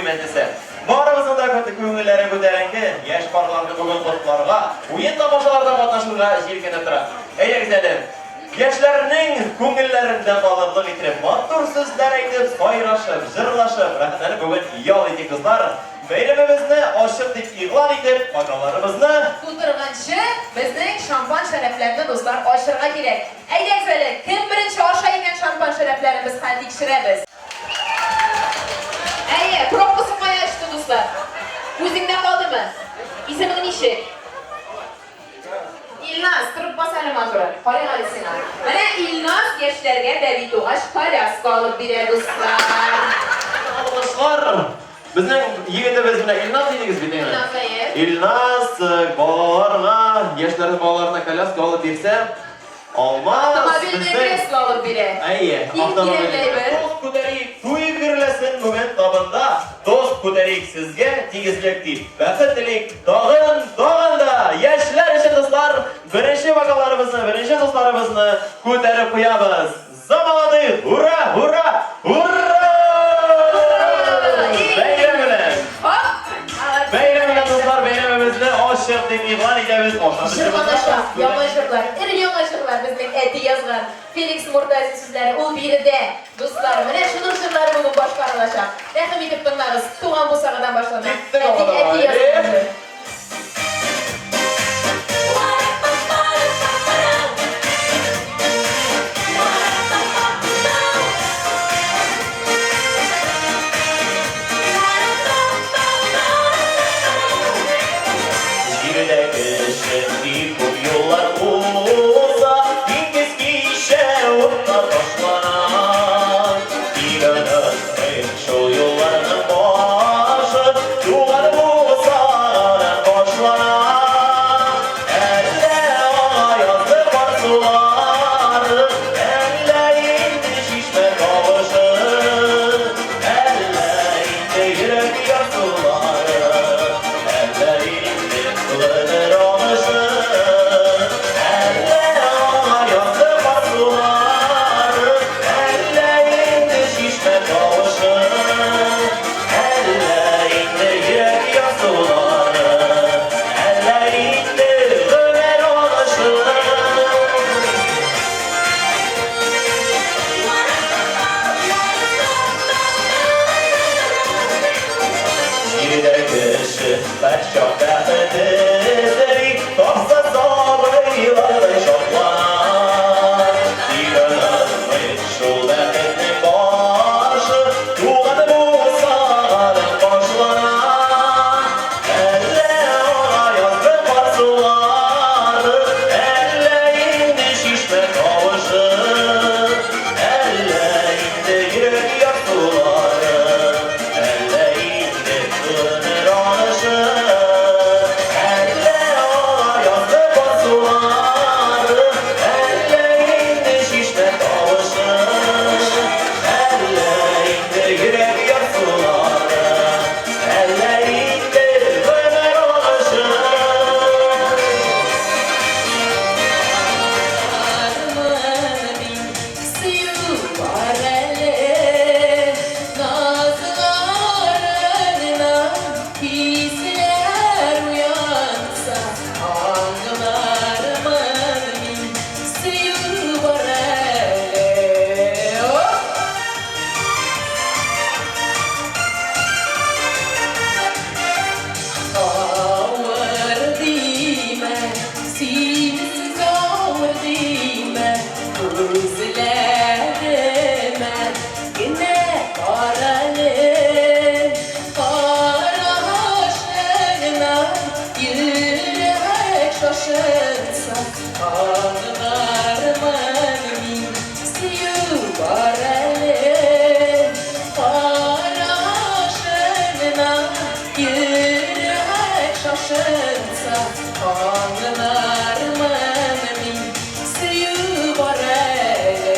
мәҗлесе. Барыбызның да күңелләре күтәренке, яшь парларны бүген котларга, уен-тамашаларда катнашырга җилкенеп тора. Әйдәгез әле, яшьләрнең күңелләрендә калырлык итеп, матур сүзләр әйтеп, сайрашып, җырлашып, рәхәтләнеп бүген ял итик, дуслар. Бәйрәмебезне ачык дип игълан итеп, бокалларыбызны. Тутырганчы, безнең шампан шәрәпләрне, дуслар, ачырга кирәк. Әйдәгез әле, кем беренче ача икән шампан шәрәпләрен, без хәзер тикшерәбез. Әйе, пробкасын кая очты, дуслар? Үзеңдә калдымы? Исемең ничек? Илназ, торып бас әле, матурым. Карыйк әле сиңа. Менә Илназ яшьләргә бәби тугач коляска алып бирә, дуслар. Алкышлар! Безнең егетебез менә Илназ дидегез бит, әйме? Илназ, әйе. Илназ балаларына, яшьләрнең балаларына коляска алып бирсә, Алмаз Автомобильное кресло алып бирә. Әйе, Иң кирәкле әйбер. Тост күтәрик, туй гөрләсен бүген табында. Тост күтәрик сезгә тигезлек дип. Бәхет телик тагын, тагын да. Яшьләр өчен, дуслар, беренче бокалларыбызны, беренче дусларыбызны күтәреп куябыз. За молодых! Ура! Ура! Ура! Бәйрәм белән! Бәйрәм белән, дуслар, бәйрәмебезне ачык дип игълан итәбез. Җырланачак яңа җырлар, өр-яңа җырлар безнең әти язган Феликс Муртазин сүзләре, ул биредә, дуслар. Менә шуның җырлары бүген башкарылачак. Рәхим итеп тыңлагыз. Туган бусагадан башлана. Әти, әти язган җыр. Җирдә кеше бик күп юллар уза, диңгез кичә утта ташлана. Тик онытмыйк шул юлларның башы, туган бусагадан башлана. Әллә аңа язды пар сулары, әллә инде чишмә тавышы, әллә инде йөрәк ярсулары, әллә инде гомер агышы, әллә аңа язды пар сулары, әллә инде чишмә тавышы, әллә инде йөрәк ярсулары, әллә инде гомер агышы. Җирдә кеше һәрчак бәхет эзли, тапса сабыйлардай шатлана. Тик онытмыйк шул бәхетнең башы, туган бусагадан башлана. Әллә аңа язды пар сулары, әллә инде чишмә тавышы, әллә инде йөрәк ярсулары, әллә инде гомер агышы, әллә аңа язды пар сулары, әллә инде чишмә тавышы, әллә инде йөрәк ярсулары, әллә инде гомер агышы. Мин сөю бар әле, назларыңнан хисләр уянса, аңлармын мин, сөю бар әле. Оп! Авыр димә, синсез авыр димә, күзләремә генә карале. Карашыңнан йөрәк шашынса, аңлармын мин, сөю бар әле. Карашыңнан йөрәк шашынса, аңлармын мин, сөю бар әле.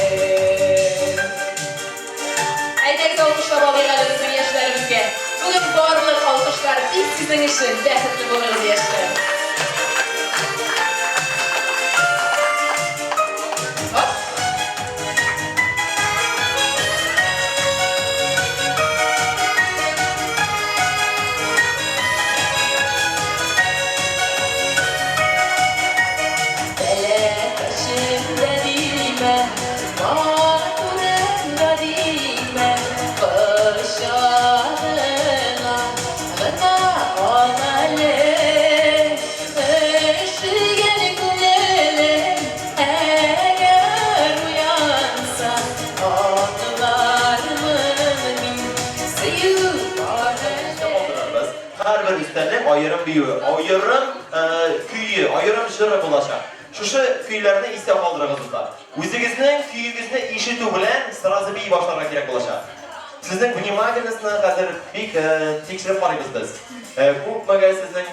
Әйдәгез, алкышлап алыйк әле безнең яшьләребезгә. Бүген барлык алкышлар тик сезнең өчен. Бәхетле булыгыз, яшьләр. Оп! Һәрбер өстәлнең аерым биюе, аерым көе, аерым җыры булачак. Шушы көйләрне истә калдырыгыз, дуслар. Үзегезнең көегезне ишетү белән сразу бии башларга кирәк булачак. Сезнең внимательностьны хәзер бик тикшереп карыйбыз без. Күпмегә сезнең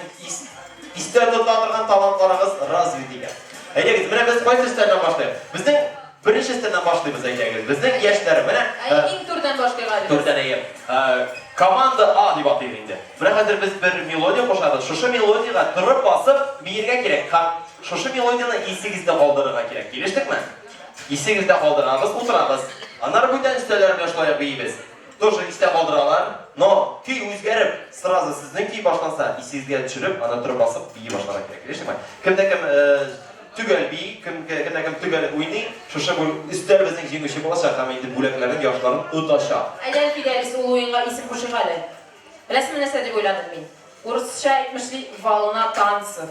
истә тота торган талантларыгыз развит икән. Әйдәгез, менә без кайсы өстәлдән башлыйк? Безнең беренче өстәлдән башлыйбыз, әйдәгез. Безнең яшьләр, менә Әйе, иң түрдән башлыйк әле без. Түрдән, әйе. Команда А дип атыйк инде. Менә хәзер без бер мелодия кушабыз. Шушы мелодиягә торып басып биергә кирәк һәм шушы мелодияне исегездә калдырырга кирәк. Килештекме? Исегездә калдырабыз, утырабыз. Аннары бүтән өстәлләр белән шулай ук биибез. Тоже истә калдыралар, но көй үзгәреп, сразу сезнең көй башланса, исегезгә төшереп, аны торып басып бии башларга кирәк. Килештекме? Кемдә кем төгәл бии, кем кемдә кем төгәл уйный, шушы бу өстәл безнең җиңүче булачак һәм инде бүләкләрнең яхшыларын отачак. Әйдә, Фидәрис, ул уенга исем кушыйк әле. Беләсеңме, нәрсә дип уйладым мин? Урысча әйтмешли, волна танцев.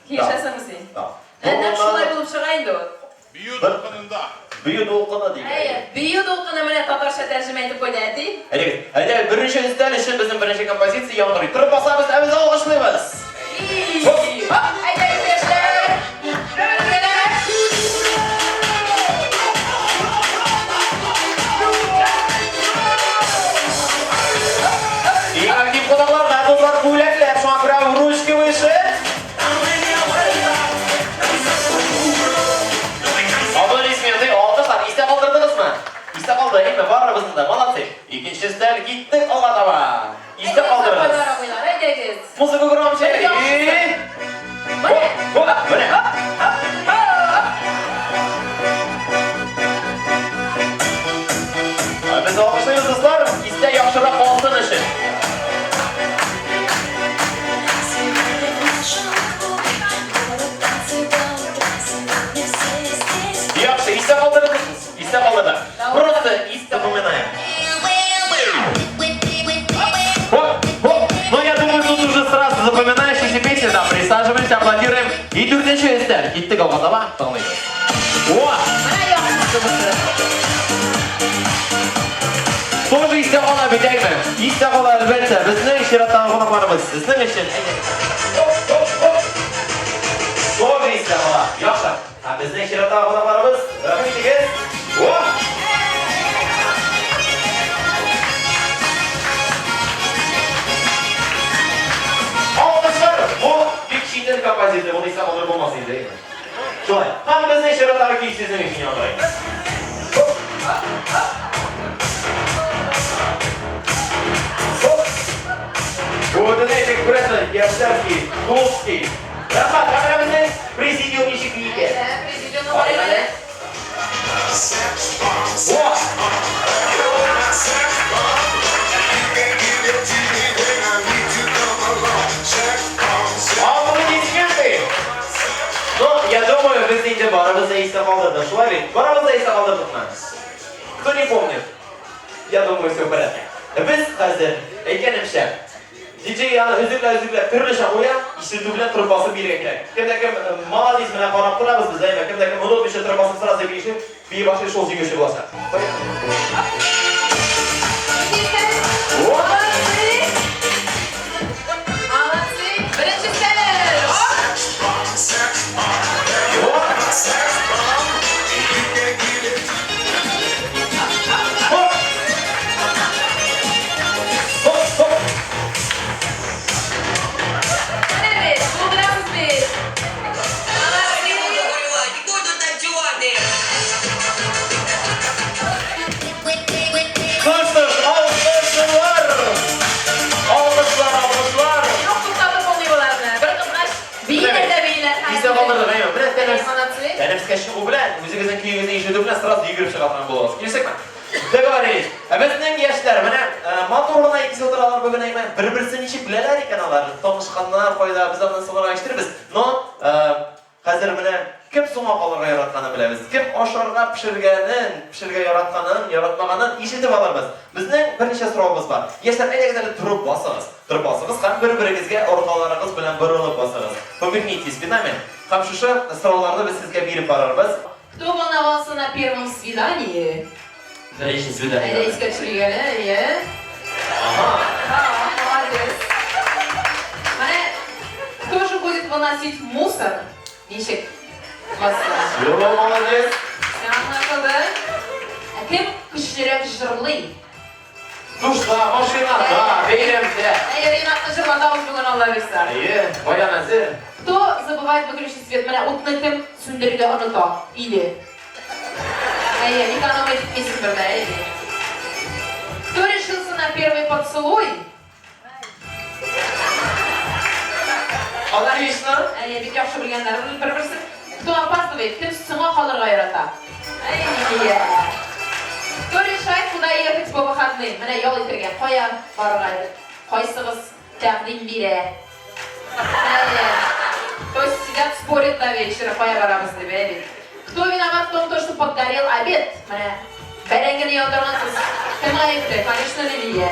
Килешәсеңме син? Да. Нәкъ шулай булып чыга инде ул. Бию дулкынында. Бию дулкыны дигән. Әйе, бию дулкыны менә татарча тәрҗемә итеп куйды әти. Әйдәгез, әйдә, беренче өстәл өчен безнең беренче композиция яңгырый. Торып басабыз, ә без алкышлыйбыз. Хоп, әйдәгез, яшьләр! Бергәләп! Иң актив кунакларга, дуслар, бүләкләр, шуңа күрә ручки выше. Аплодисменты, алкышлар. Истә калдырдыгызмы? Истә калды, әйме? Барыбызның да. Молодцы. Икенче өстәл киттек алга таба. Истә калдырыгыз. Әйдәгез, абыйлар, әйдәгез. Музыка громче. Менә. Менә. Без алкышлыйбыз, дуслар. Истә яхшырак калсын өчен. Яхшы, истә калдырдыгыз. Истә калдырдык. Просто истә запоминаем. Хоп, хоп. Ну, я думаю, тут уже сразу запоминающиеся песни, да, присаживаемся, аплодируем. И дүртенче өстәл. Киттек алга таба, тыңлыйбыз. О! Менә яхшысы. Тоже истә кала бит, әйме? Истә кала, әлбәттә. Безнең чираттагы кунакларыбыз сезнең өчен. Хоп, хоп, хоп. Тоже истә кала. Яхшы. Ә безнең чираттагы кунакларыбыз, рәхим итегез. О! Алкышлар! Бу бик читен композиция, моны истә калдырып булмас инде, әйме? Шулай. Һәм безнең чираттагы көй сезнең өчен яңгырый. Бу күрәсең, яшьләрский, клубский. Рәхмәт, ә менә безнең президиум ничек бии икән? Президиумны карыйк әле. О! Аплодисменты! Ну, я думаю, без инде барыбыз да истә калдырдык. Шулай бит? Барыбыз да истә калдырдыкмы? Кто не помнит? Я думаю, все в порядке. Без хәзер, әйткәнемчә, диджей аны өзекләп-өзекләп төрлечә куя, ишетү белән торып басып биергә кирәк. Кемдә кем молодец менә карап торабыз без, әйме, кемдә кем онытмыйча торып басып сразу биешеп, бии башлый, шул җиңүче булачак. Молодцы! Молодцы! Беренче өстәл! Оп! Хоп! Хоп, хоп! Менә бит, булдырабыз бит! Молодцы! Буду танцювати. Ну что ж, алкышлар! Алкышлар, алкышлар! Юк, туктатып булмый боларны. Бер кызгач, бииләр дә бииләр. Истә калдырдык, әйме? Менә тәнәфес. Молодцы. Тәнәфескә чыгу белән, үзегезнең көегезне ишетү белән сразу йөгереп чыга торган булыгыз. Килешәкме? Договорились. Ә безнең яшьләр, менә матур гына икесе утыралар бүген, әйме? Бер-берсен ничек беләләр икән алар? Танышканнар кайда, без аннан соңрак ишетербез. Но хәзер менә кем соңга калырга яратканын беләбез. Кем ашарга пешергәнен, пешерергә яратканын, яратмаганын ишетеп алырбыз. Безнең берничә соравыбыз бар. Яшьләр, әйдәгез әле торып басыгыз. Торып басыгыз һәм бер-берегезгә аркаларыгыз белән борылып басыгыз. Повернитесь спинами. Һәм шушы сорауларны без сезгә биреп барырбыз. Кто волновался на первом свидании? Беренче Әйдә свидание. искә төшерик әле, әйе. Ага. А, молодец. выносить мусор? Ничек? Всё, молодец. Все аңлашылды. Ә кем көчлерәк җырлый? Душта, машинада, бәйрәмдә. Әйе, Ринатны җырлатабыз бүген Алла бирса. Әйе, баян әзер. Кто забывает выключить свет? Менә утны кем сүндерергә оныта? Өйдә. Әйе, экономить итмисең бер дә, әйе. Кто решился на первый поцелуй? Аналично. Әйе, бик яхшы белгәннәр бер-берсен. Кто опаздывает? Кем соңга калырга ярата? Әйе. Кто решает, куда ехать по выходным? Менә ял итәргә кая барырга? Кайсыгыз тәкъдим бирә? Әйе. То есть сидят, спорят до вечера, кая барабыз дип, әйе. Кто виноват в том, то, что подгорел обед? Менә бәрәңгене яндыргансыз. Кем гаепле? Конечно, Лилия.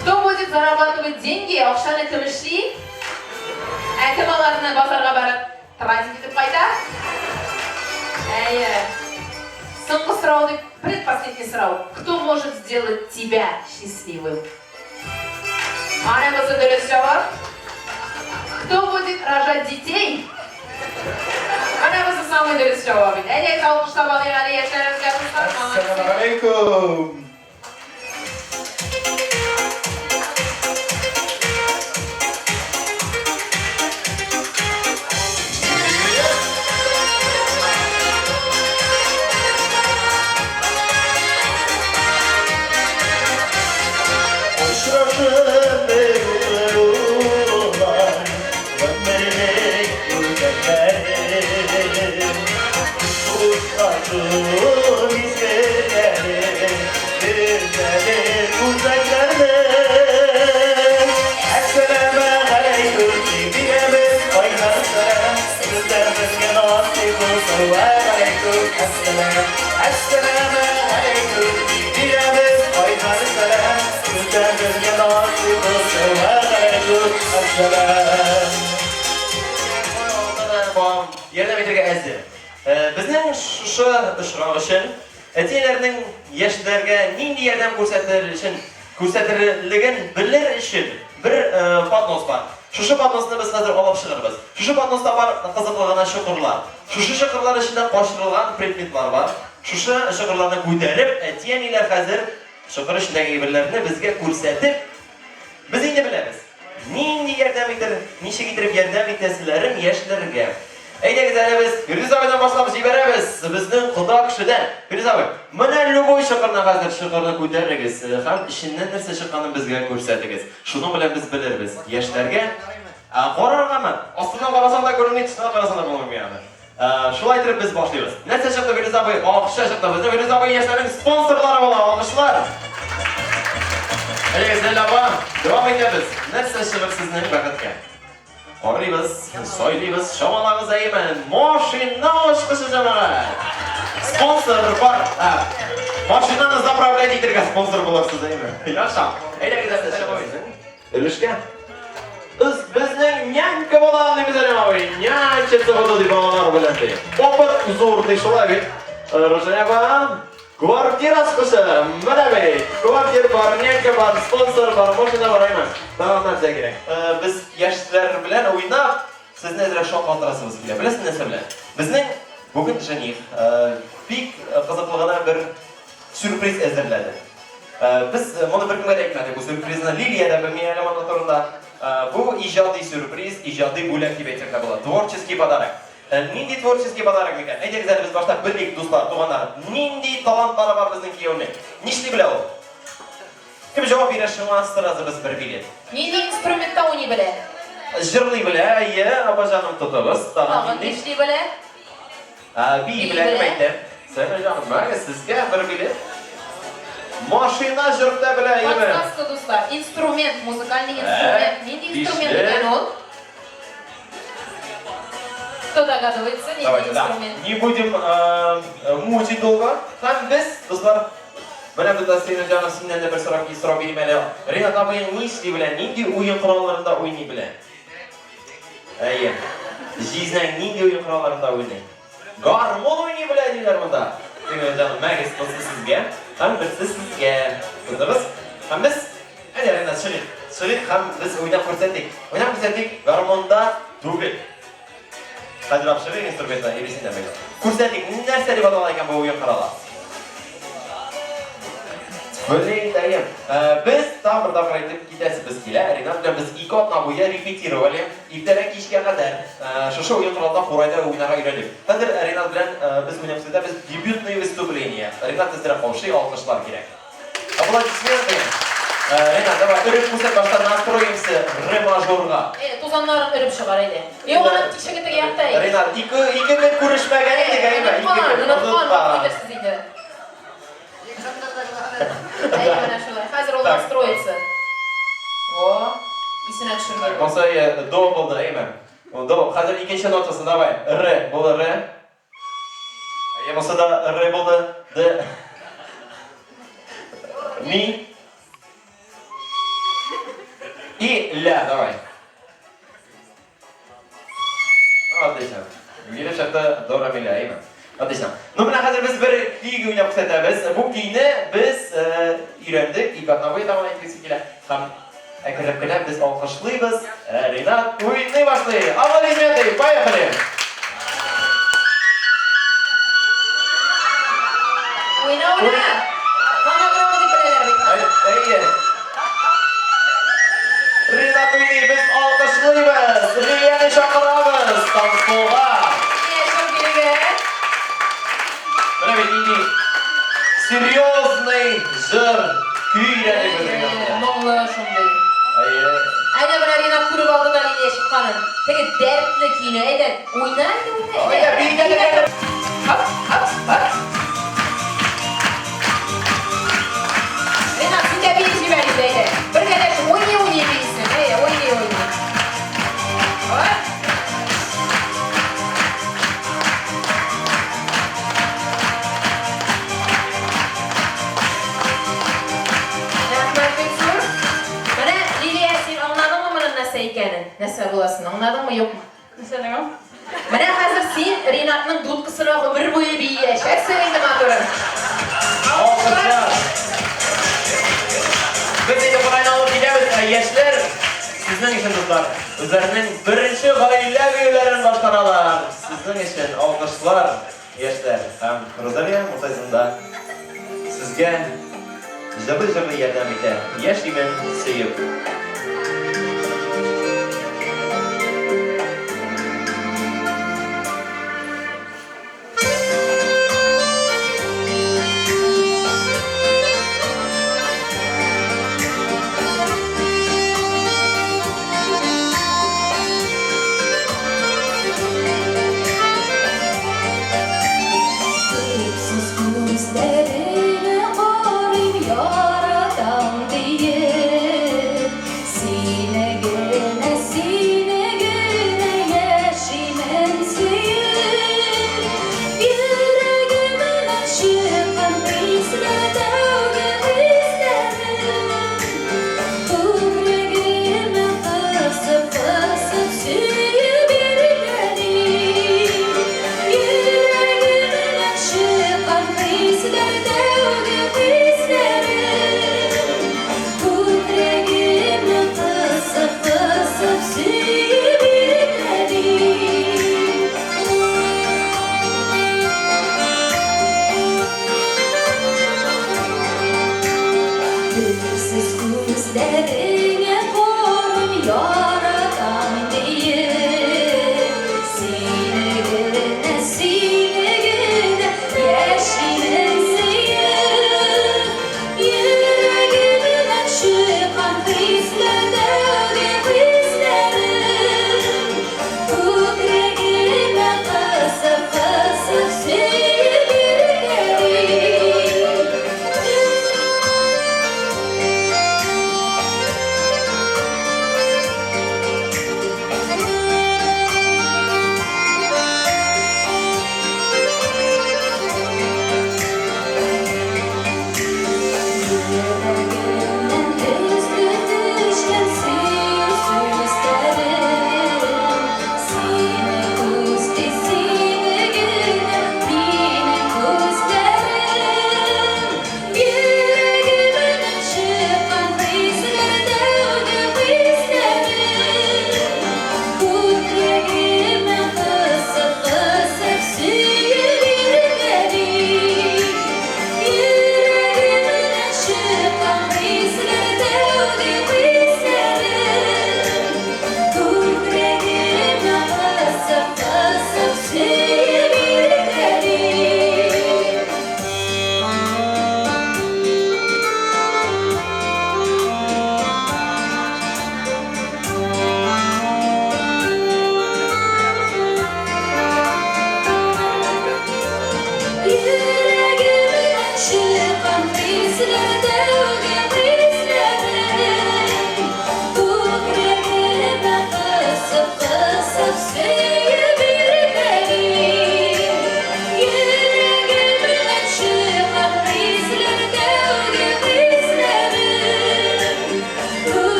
Кто будет зарабатывать деньги? Акчаны кем эшли? Ә кем аларны базарга барып тратить итеп кайта? Әйе. Соңгы сорау дип, предпоследний сорау. Кто может сделать тебя счастливым? Ана бусы дөрес җавап. Кто будет рожать детей? Ана бусы самый дөрес җавап. Әйе, алкышлап алыйк әле яшьләребезгә, дуслар. Әссәламу алейкум. Очрашып бер утырулар, гомерлек бүләкләре. Хушлашу мизгелләре, өзәле үзәкләрне. Әссәламу алейкум, бирәбез кайнар сәлам. Сездән безгә насыйп булсын, вә алейкум әссәлам. Әссәламу алейкум, бирәбез кайнар сәлам. Сездән безгә насыйп булсын, вә алейкум әссәлам. Ярдәм итәргә әзер. Безнең шушы очрак өчен әтиләрнең яшьләргә нинди ярдәм күрсәтер өчен күрсәтерлеген белер өчен бер поднос бар. Шушы подносны без хәзер алып чыгарбыз. Шушы подноста бар кызыклы гына чокырлар. Шушы чокырлар эчендә качырылган предметлар бар. Шушы чокырларны күтәреп, әти-әниләр хәзер чокыр эчендәге әйберләрне безгә күрсәтеп, без инде беләбез. Нинди ярдәм итер, ничек итеп ярдәм итәселәрен яшьләргә. Әйдәгез әле без Фирдүс абыйдан башлап җибәрәбез. Безнең кода кешедән. Фирдүс абый, менә любой чокырны хәзер чокырны күтәрегез һәм эченнән нәрсә чыкканын безгә күрсәтегез. Шуның белән без белербез. Яшьләргә караргамы? Астыннан карасаң да күренми, тышыннан карасаң да күренми аны. Шулай итеп без башлыйбыз. Нәрсә чыкты, Фирдүс абый? Акча чыкты. Безнең Фирдүс абый яшьләрнең спонсорлары була. Алкышлар. Әйдәгез, Ләйлә апа, дәвам итәбез. Нәрсә чыгыр сезнең бәхеткә? Карыйбыз, сайлыйбыз, чамалагыз әйеме? Машина ачкычы, җәмәгать. Спонсор бар. Машинаны заправлять итәргә спонсор булырсыз, әйеме? Яхшы. Әйдәгез, әле өлешкә. Без безнең нянька була, дибез әле абый. Нянчиться буду дип балалар белән ди. Опыт зур ди, шулай бит. Рушания апа, квартира ачкычы. Менә бит. Квартира бар, нянька бар, спонсор бар, машина бар, әйме. Тагын нәрсә кирәк? Без яшьләр белән уйнап, сезне әзрәк шаккатырасыбыз килә. Беләсез нәрсә белән? Безнең бүген жених бик кызыклы гына бер сюрприз әзерләде. Без моны беркемгә дә әйтмәдек. Бу сюрпризны Лилия дә белми әле моны турында. Бу иҗади сюрприз, иҗади бүләк дип әйтсәк тә була. Творческий подарок. Нинди творческий подарок микән? Әйдәгез әле без башта белик, дуслар, туганнар. Нинди талантлары бар безнең кияүнең? Нишли белә ул? Кем җавап бирә, шуңа сразу без бер билет. Нинди инструментта уйный белә? Җырлый белә, әйе, апа җаным, тотыгыз. Тагын Тагын нинди? нишли белә? Бии Бии белә, кем белә. әйтә? Сәләм җаным, менә сезгә бер билет. Машина йөртә белә, әйеме? Подсказка, дуслар. Инструмент, музыкальный инструмент. Нинди инструмент Бишле. икән ул? Кто догадывается, нинди Давайте, да. инструмент? Не будем мучить долго. Һәм без, дуслар, менә без синең җаным синнән дә бер сорау сорау бирим әле. Ринат абыең нишли белә? Нинди уен коралларында уйный белә? Әйе. Җизнәң нинди уен коралларында уйный? Гармун уйный белә диләр монда. Синең җаным, мәгез, берсе сезгә, һәм берсе сезгә. Тотыгыз. Һәм без әйдә, Ринат, чыгыйк. Чыгыйк һәм без уйнап күрсәтик. Уйнап күрсәтик, гармунда түгел. Хәзер алып чыгыйк инструментны, или син дә бел. Күрсәтик, нәрсә дип атала икән бу уен коралы? Флейта, әйе. Без тагын бер тапкыр әйтеп китәсебез килә. Ринат белән без ике атна буе репетировали. Иртәдән кичкә кадәр шушы уен коралында курайда уйнарга өйрәндек. Хәзер Ринат белән без уйнап күрсәтәбез дебютное выступление. Ринат әзрәк каушый, алкышлар кирәк. Аплодисменты. Ринат, давай, өреп күрсәт, башта настроимся ре мажорга. Әйдә, тузаннарын өреп чыгар, әйдә. Юк, аның тишеге теге якта ич. Ринат, ике көн күрешмәгән идек, әйме? Ике көн. Оныткан, оныткан, сез инде. Әйе, менә шулай. Хәзер ул настроится. О, исенә төшергән. Монсы до булды, әйме? До. Хәзер икенче нотасы, давай. Ре, булды ре. Әйе, монсы да ре булды. Д. Ми. И ля, давай. Ну, отлично. Килеп чыкты до ре ми ля, әйме? Отлично. Ну, менә хәзер без бер көй уйнап күрсәтәбез. Бу көйне без өйрәндек, ике атна буе тагын әйтәсе килә. Һәм әкренләп кенә без алкышлыйбыз. Ринат уйный башлый. Аплодисменты, поехали! Уйна, уйна! Фонограмма дип беләләр бит. Әйе. Ринат уйный, без алкышлыйбыз. Лилияне чакырабыз танцполга. Лилия, чыгып бирегә. Менә бит нинди серьезный җыр, көй өйрәндек без Ринат белән. Моңлы шундый. Әйе. Әнә менә Ринат күреп алды да Лилия чыкканын. Теге дәртле көйне әйдә, уйна инде, уйна. Әйдә, биетә дә. Хоп, хоп, хоп. Ринат, син дә биеп җибәр инде, әйдә. Бергәләшеп уйный-уйный биисең. Әйдә, уйный-уйный. Хоп. Рәхмәт бик зур. Менә, Лилия, син аңладыңмы моның нәрсә икәнен? Нәрсә буласын, аңладыңмы, юкмы? Нәрсәнең ул? Менә хәзер син Ринатның дудкасына гомер буе бииячәксең инде, матурым. Алкышлар. Без инде курайны алып китәбез, ә яшьләр сезнең өчен, дуслар, үзләренең беренче гаилә биюләрен башкаралар. Сезнең өчен алкышлар, яшьләр. Һәм Розалия Муртазина да сезгә җырлый-җырлый ярдәм итә. Яшимен сөеп. Төпсез күзләреңә карыйм, яратам диеп. Сине генә, сине генә яшимен сөеп. Йөрәгемнән чыккан хисләр тәүге хисләрем. Күкрәгемә кысып, кысып сөеп иркәлим. Йөрәгемнән чыккан хисләр тәүге хисләрем. Күкрәгемә кысып, кысып сөеп иркәлим. Төпсез күзләреңә карыйм, яратам диеп. Сине генә, сине генә яшимен сөеп. Йөрәгемнән чыккан хисләр тәүге хисләрем. Күкрәгемә кысып, кысып сөеп иркәлим.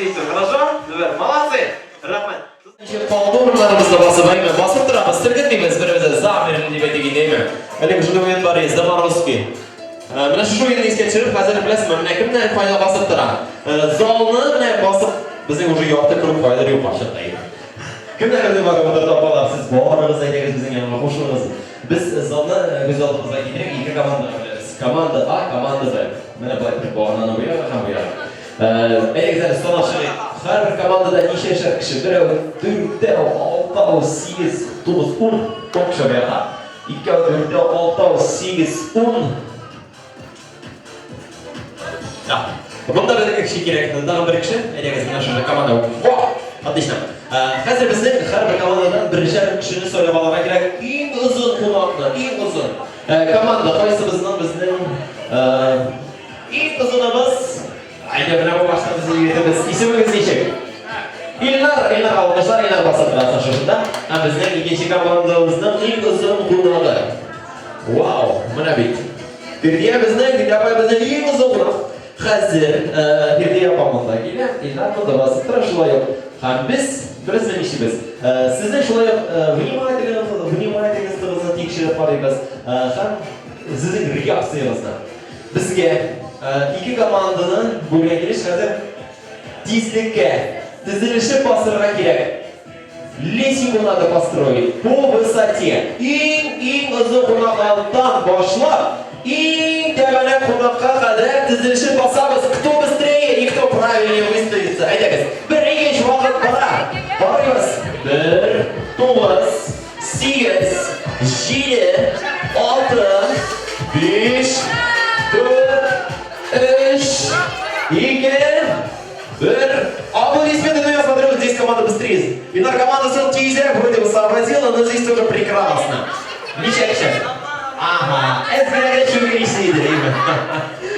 итү. Хорошо? Супер. Молодцы. Рәхмәт. Ничек калды урыннарыбызда басып, әйме, басып торабыз, селкетмибез беребезне, замерли дип әйтик инде, әйме. Элек шундый уен бар иде, заморозки. Менә шушы уенны искә төшереп, хәзер беләсезме, менә кемнәр кайда басып тора. Залны менә басып, безнең уже ярты круг кайдыр юкка чыкты. Әйме. Кемнәр безнең барып утырды, апалар, сез барыгыз, әйдәгез безнең янга кушылыгыз. Без залны күз алдыбызга китереп, ике командага бүләбез. Команда А, команда Б. Менә болай итеп багананы бу ягы һәм бу ягы. Әйдәгез әле санап чыгыйк. Һәрбер командада ничәшәр кеше? Берәү, дүртәү, алтау, сигез, тугыз, ун. Ун кеше бу якта. Икәү, дүртәү, алтау, сигез, ун. Да. Монда бер кеше кирәк. Тагын бер кеше. Әйдәгез, менә шушы команда. Во! Отлично. Хәзер безнең һәрбер командадан берничә кешене сайлап алырга кирәк. Иң озын кунакны, иң озын. Команда кайсыбызның безнең иң озыныбыз? Әйдә, менә бу башта безнең егетебез. Исемегез ничек? Илнар, Илнар алкышлар, Илнар басып торасың шушында. Һәм безнең икенче командабызның иң озын кунагы. Вау, менә бит. Фирдия безнең, Фирдия апай безнең иң озын кунак. Хәзер Фирдия апа монда килә, Илнар монда басып тора шулай ук. Һәм без бераз нишлибез? Сезнең шулай ук внимательностьыгызны тикшереп карыйбыз һәм сезнең реакциягызны. Безгә ике команданы бүлгән килеш хәзер тизлеккә тезелешеп басырга кирәк. Лесенку надо построить по высоте. Иң-иң озын кунаклардан башлап, иң тәбәнәк кунакка кадәр тезелешеп басабыз. Кто быстрее и кто правильнее выставится. Әйдәгез. Бер, ике, өч, вакыт бара. Барыйбыз. Бер, тугыз, сигез, җиде, алты, биш, дүрт, өч, ике, бер. Аплодисменты, но я смотрю, здесь команда быстрее. Инар команда сел тизрәк вроде бы сообразила, но здесь тоже прекрасно. Ничә кеше? Ага, әзгенә чүгерisi иде, әйме.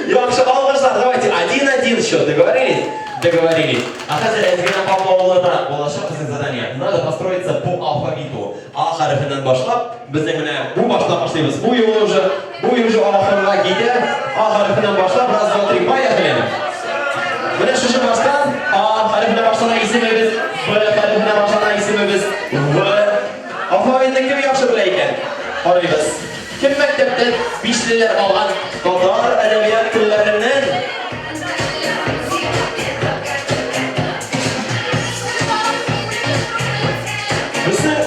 Яхшы, алкышлар, давайте один-один счет, договорились? Договорились. А хәзер әзгенә каплаулыда булачак безнең задание. Надо построиться по алфавиту. А хәрефеннән башлап, безнең менә бу баштан башлыйбыз. Бу юлы уже, бу уже ахырга китә. А хәрефеннән башлап, раз, два, три, поехали. Менә шушы баштан А хәрефеннән башлана исемебез, Б хәрефеннән башлана исемебез, В. Алфавитны кем яхшы белә икән? Карыйбыз. Кем мәктәптә бишлеләр алган татар әдәбият телләреннән? Безнең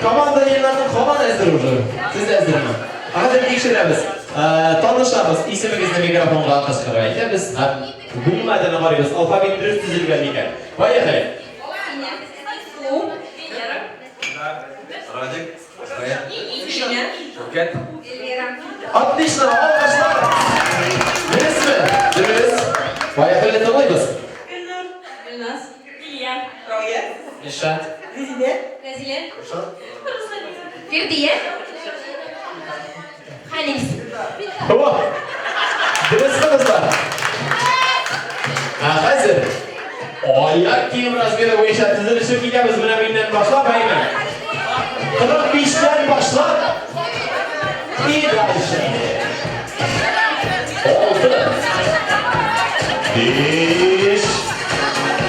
команда Елнарның һаман әзер уже. Сез әзерме? Ә хәзер тикшерәбез. Танышабыз. Исемегезне микрофонга кычкырып әйтәбез һәм внимательно карыйбыз. Алфавит дөрес төзелгән микән? Поехали. Радик. Шәүкәт. Отлично, алкышлар. Дөресме? Дөрес. Поехали, тыңлыйбыз. Гөлназ. Илья. Рауя. Илшат. Резидә. Рәзилә. Фирдия. Хәнис. О! Дөресме, дуслар? Ә хәзер аяк кием размеры буенча тезелешеп китәбез. Менә миннән башлап, әйме? 45-тән башлап и дальше. Алты. Биш.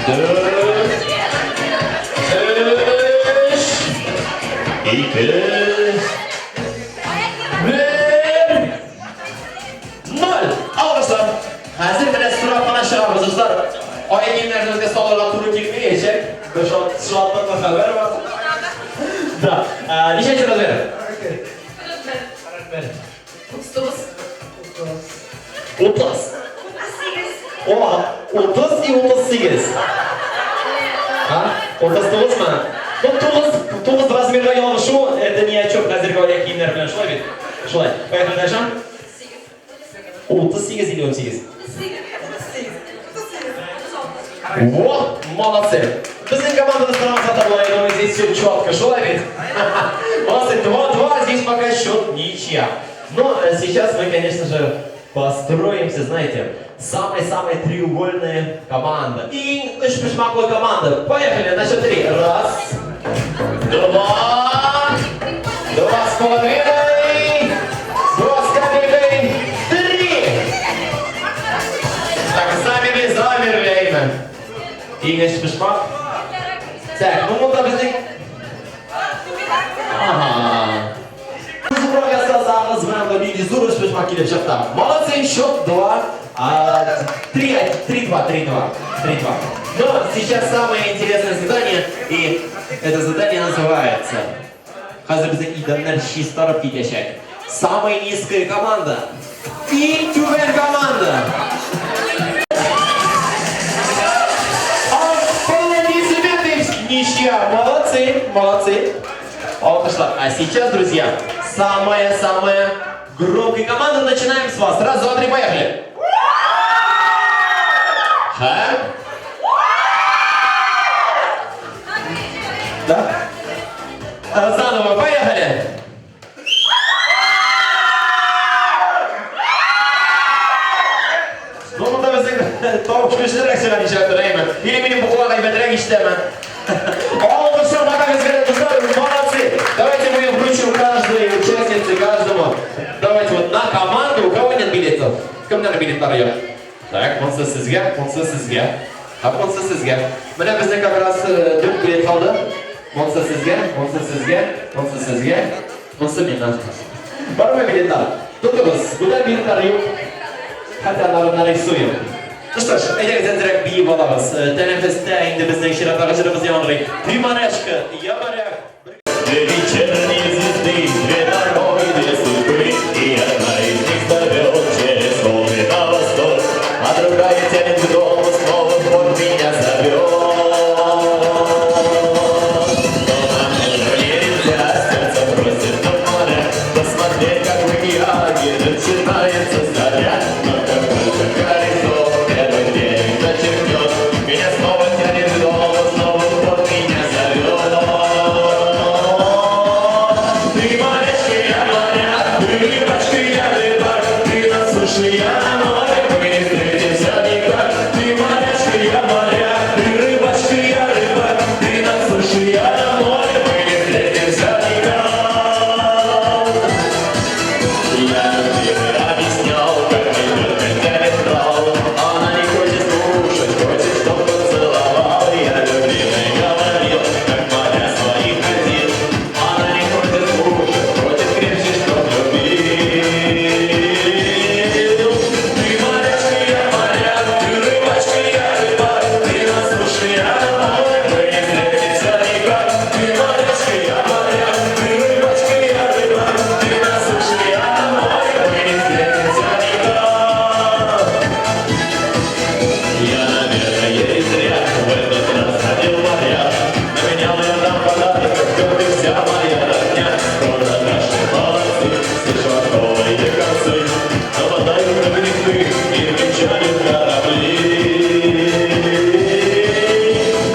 Дүрт. Өч. Ике. Бер. Ноль. Алкышлар. Хәзер менә сорап кына чыгабыз, дуслар. Аяк киемнәребезгә салырга туры килмәячәк. Бер шатлыклы хәбәр бар. Да. Ничәнче размер? 39. 30. О, 30 и 38. А? 39 мы? Ну, 9, 9 размерга ялгышу, это ни о чем. Хәзерге аяк киемнәр белән шулай бит. Шулай. Поехали дальше. 38 или 18? Вот, молодцы. Безнең командада сторона была, я думаю, здесь все четко. Шулай бит? Молодцы, 2-2, здесь пока счет ничья. Но сейчас мы, конечно же, построимся, знаете, самая-самая треугольная команда. И өчпочмаклы команда. Поехали, на счет три. Раз, два, два с половиной, два с капелькой, три. Так, замерли, замерли, имя. Иң өчпочмак. Так, ну монда безнең Ага. Зуррак ясасагыз, менә монда нинди зур өчпочмак килеп чыкты. Молодцы, счет 2, 3, 3, 2, 3, 2, 3, 2. Но сейчас самое интересное задание, и это задание называется Хәзер безнең идәннәр чистарып китәчәк. Самая низкая команда. Иң түбән команда. Аплодисменты! Ничья. Молодцы, молодцы. Алкышлар. А сейчас, друзья, самая-самая громкая команда. Начинаем с вас. Раз, два, три, поехали. Ха? Да? Заново, поехали! Ну, монда безнең тавыш көчлерәк чыга нишләп әйме? Или минем бу колак әйбәтрәк ишетәме? Алкышлар матагыз дуслар, молодцы! Давайте мы вручим каждой участнице, каждому. Давайте вот на команду, у кого нет билетов? Кемнәр билетлар юк? Так, монысы сезгә, монысы сезгә. Һәм монысы сезгә. Менә безнең как раз дүрт билет калды. Монысы сезгә, монысы сезгә, монысы сезгә, монысы миңа. Бармы билетлар? Тотыгыз, бүтән билетлар юк. Хәтта аларны нарисуем. Ну что ж, әйдәгез әзрәк биеп алабыз. Тәнәфестә инде безнең чираттагы җырыбыз яңгырый. Ты морячка, я моряк. Две вечерние звезды, две дороги, две судьбы, И одна из них зовет через волны на восток, А другая тянет к дому, снова в порт меня зовет. Но нам уже нельзя, сердце просит на море, Посмотреть, как в океане начинается заря. Но как только горизонт первый берег зачеркнет, Меня снова тянет к дому, снова в порт меня зовет. Ты морячка, я моряк, ты рыбачка, я рыбак, Ты на суше, я на море, мы не встретимся никак. Ты морячка, я моряк, ты рыбачка, я рыбак, Ты на суше, я на море, мы не встретимся никак. Я любимой объяснял, как меня тянет в трал. Она не хочет слушать, хочет, чтоб поцеловал. Я любимой говорил, как моря своих ходил. Она не хочет слушать, хочет крепче, чтоб любил. Ты морячка, я моряк, ты рыбачка, я рыбак, Ты на суше, я на море, мы не встретимся никак. Ты морячка, я моряк, ты рыбачка, я рыбак, Ты на суше, я на море, мы не встретимся никак. Я, наверное, и зря в этот раз ходил в моря. Наменял я там подарков, как и вся моя родня. Скоро наши молодцы, все швартовые концы намотают на гребцы и причалят корабли.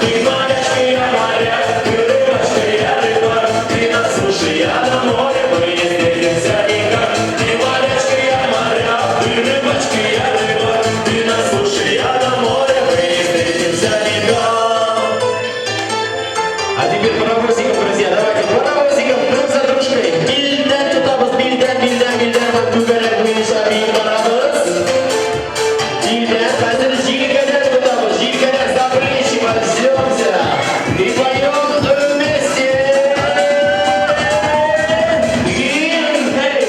Ты морячка, я моряк, ты рыбачка, я рыбак, Ты на суше, я на море, мы не встретимся никак. Ты морячка, я моряк, ты рыбачка, я рыбак, Ты на суше, я на море, мы не встретимся никак. А теперь паровозиком, друзья, давайте паровозиком друг за дружкой. Билдән тотабыз, билдән, билдән, билдән, һәм түгәрәк буенча биеп барабыз. Билдән, хәзер җилкәдән тотабыз, җилкәдән за плечи возьмемся и поем вместе. И, эй!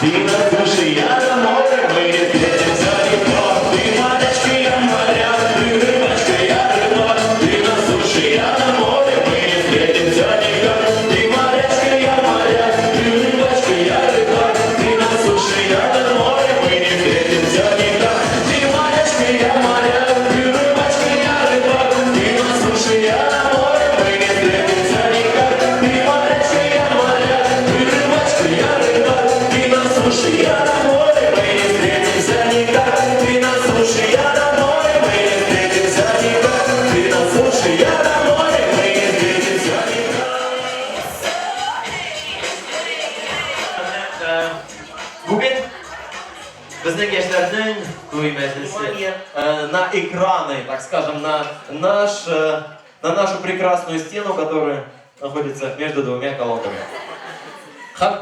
Ты на суше, я на море, мы не встретимся никак. Ты морячка, я моряк, ты рыбачка, я рыбак. Ты на суше, я на море, мы не встретимся никак. Ты морячка, я моряк, ты рыбачка, я рыбак. Ты на суше, я на море, мы не встретимся никак. Ты морячка, я моряк, ты рыбачка, я рыбак. Ты на суше, я на море, мы не встретимся никак. Ты морячка, я моряк, ты рыбачка, я рыбак. Ты на суше, я на море, мы не встретимся никак. Ты на суше, я на море, мы не встретимся никак. Ты на суше, я на море, мы не встретимся никак. Бүген безнең яшьләрнең туй мәҗлесе на экраны, так скажем, на нашу прекрасную стену, которая находится между двумя колонками. Һәм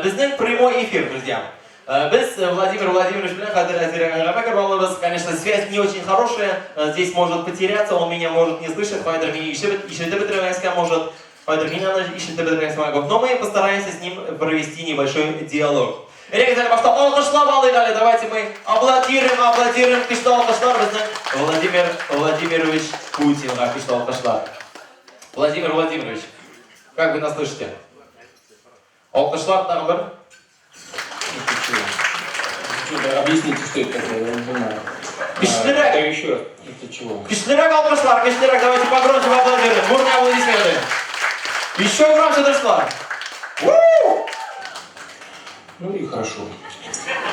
безнең прямой эфир, друзья. Без Владимир Владимирович белән хәзер әзерәк әңгәмә алабыз. Конечно, связь не очень хорошая, здесь может потеряться, он меня может не слышать, кайдыр мине ишетеп бетермәскә может, кайдыр мин аны ишетеп бетермәскә могу. Но мы постараемся с ним провести небольшой диалог. Әйдәгез әле башта алкышлап алыйк әле. Давайте мы аплодируем, аплодируем. Көчле алкышлар безнең Владимир Владимирович Путинга көчле алкышлар. Владимир Владимирович, как вы нас слышите? Алкышлар тагын бер. Объясните, что это такое, я не понимаю. Көчлерәк. А, еще раз, это чего? Көчлерәк алкышлар, көчлерәк. Давайте погромче поаплодируем. Бурные аплодисменты. Еще громче, дуслар. Ну и хорошо.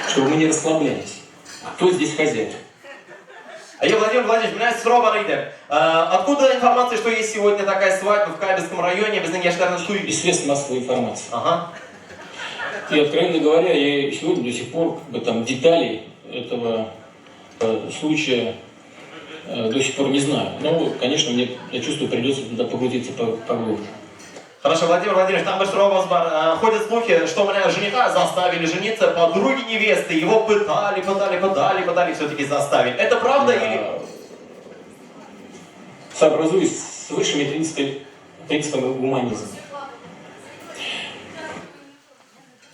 Чтобы мы не расслаблялись. Кто здесь хозяин? Я, Владимир Владимирович, менә сорау бар иде. Откуда информация, что есть сегодня такая свадьба в Кайбицком районе, безнең яшьләрнең туй? Из средств массовой информации. Ага. И, откровенно говоря, я сегодня до сих пор как бы, там, деталей этого случая до сих пор не знаю. Но, конечно, мне, я чувствую, придется туда погрузиться поглубже. Хорошо, Владимир Владимирович, там бер соравыбыз бар. Ходят слухи, что меня жениха заставили жениться подруги невесты. Его пытали, пытали, пытали, пытали, все-таки заставили. Это правда или... Сообразуюсь с высшими принципами гуманизма.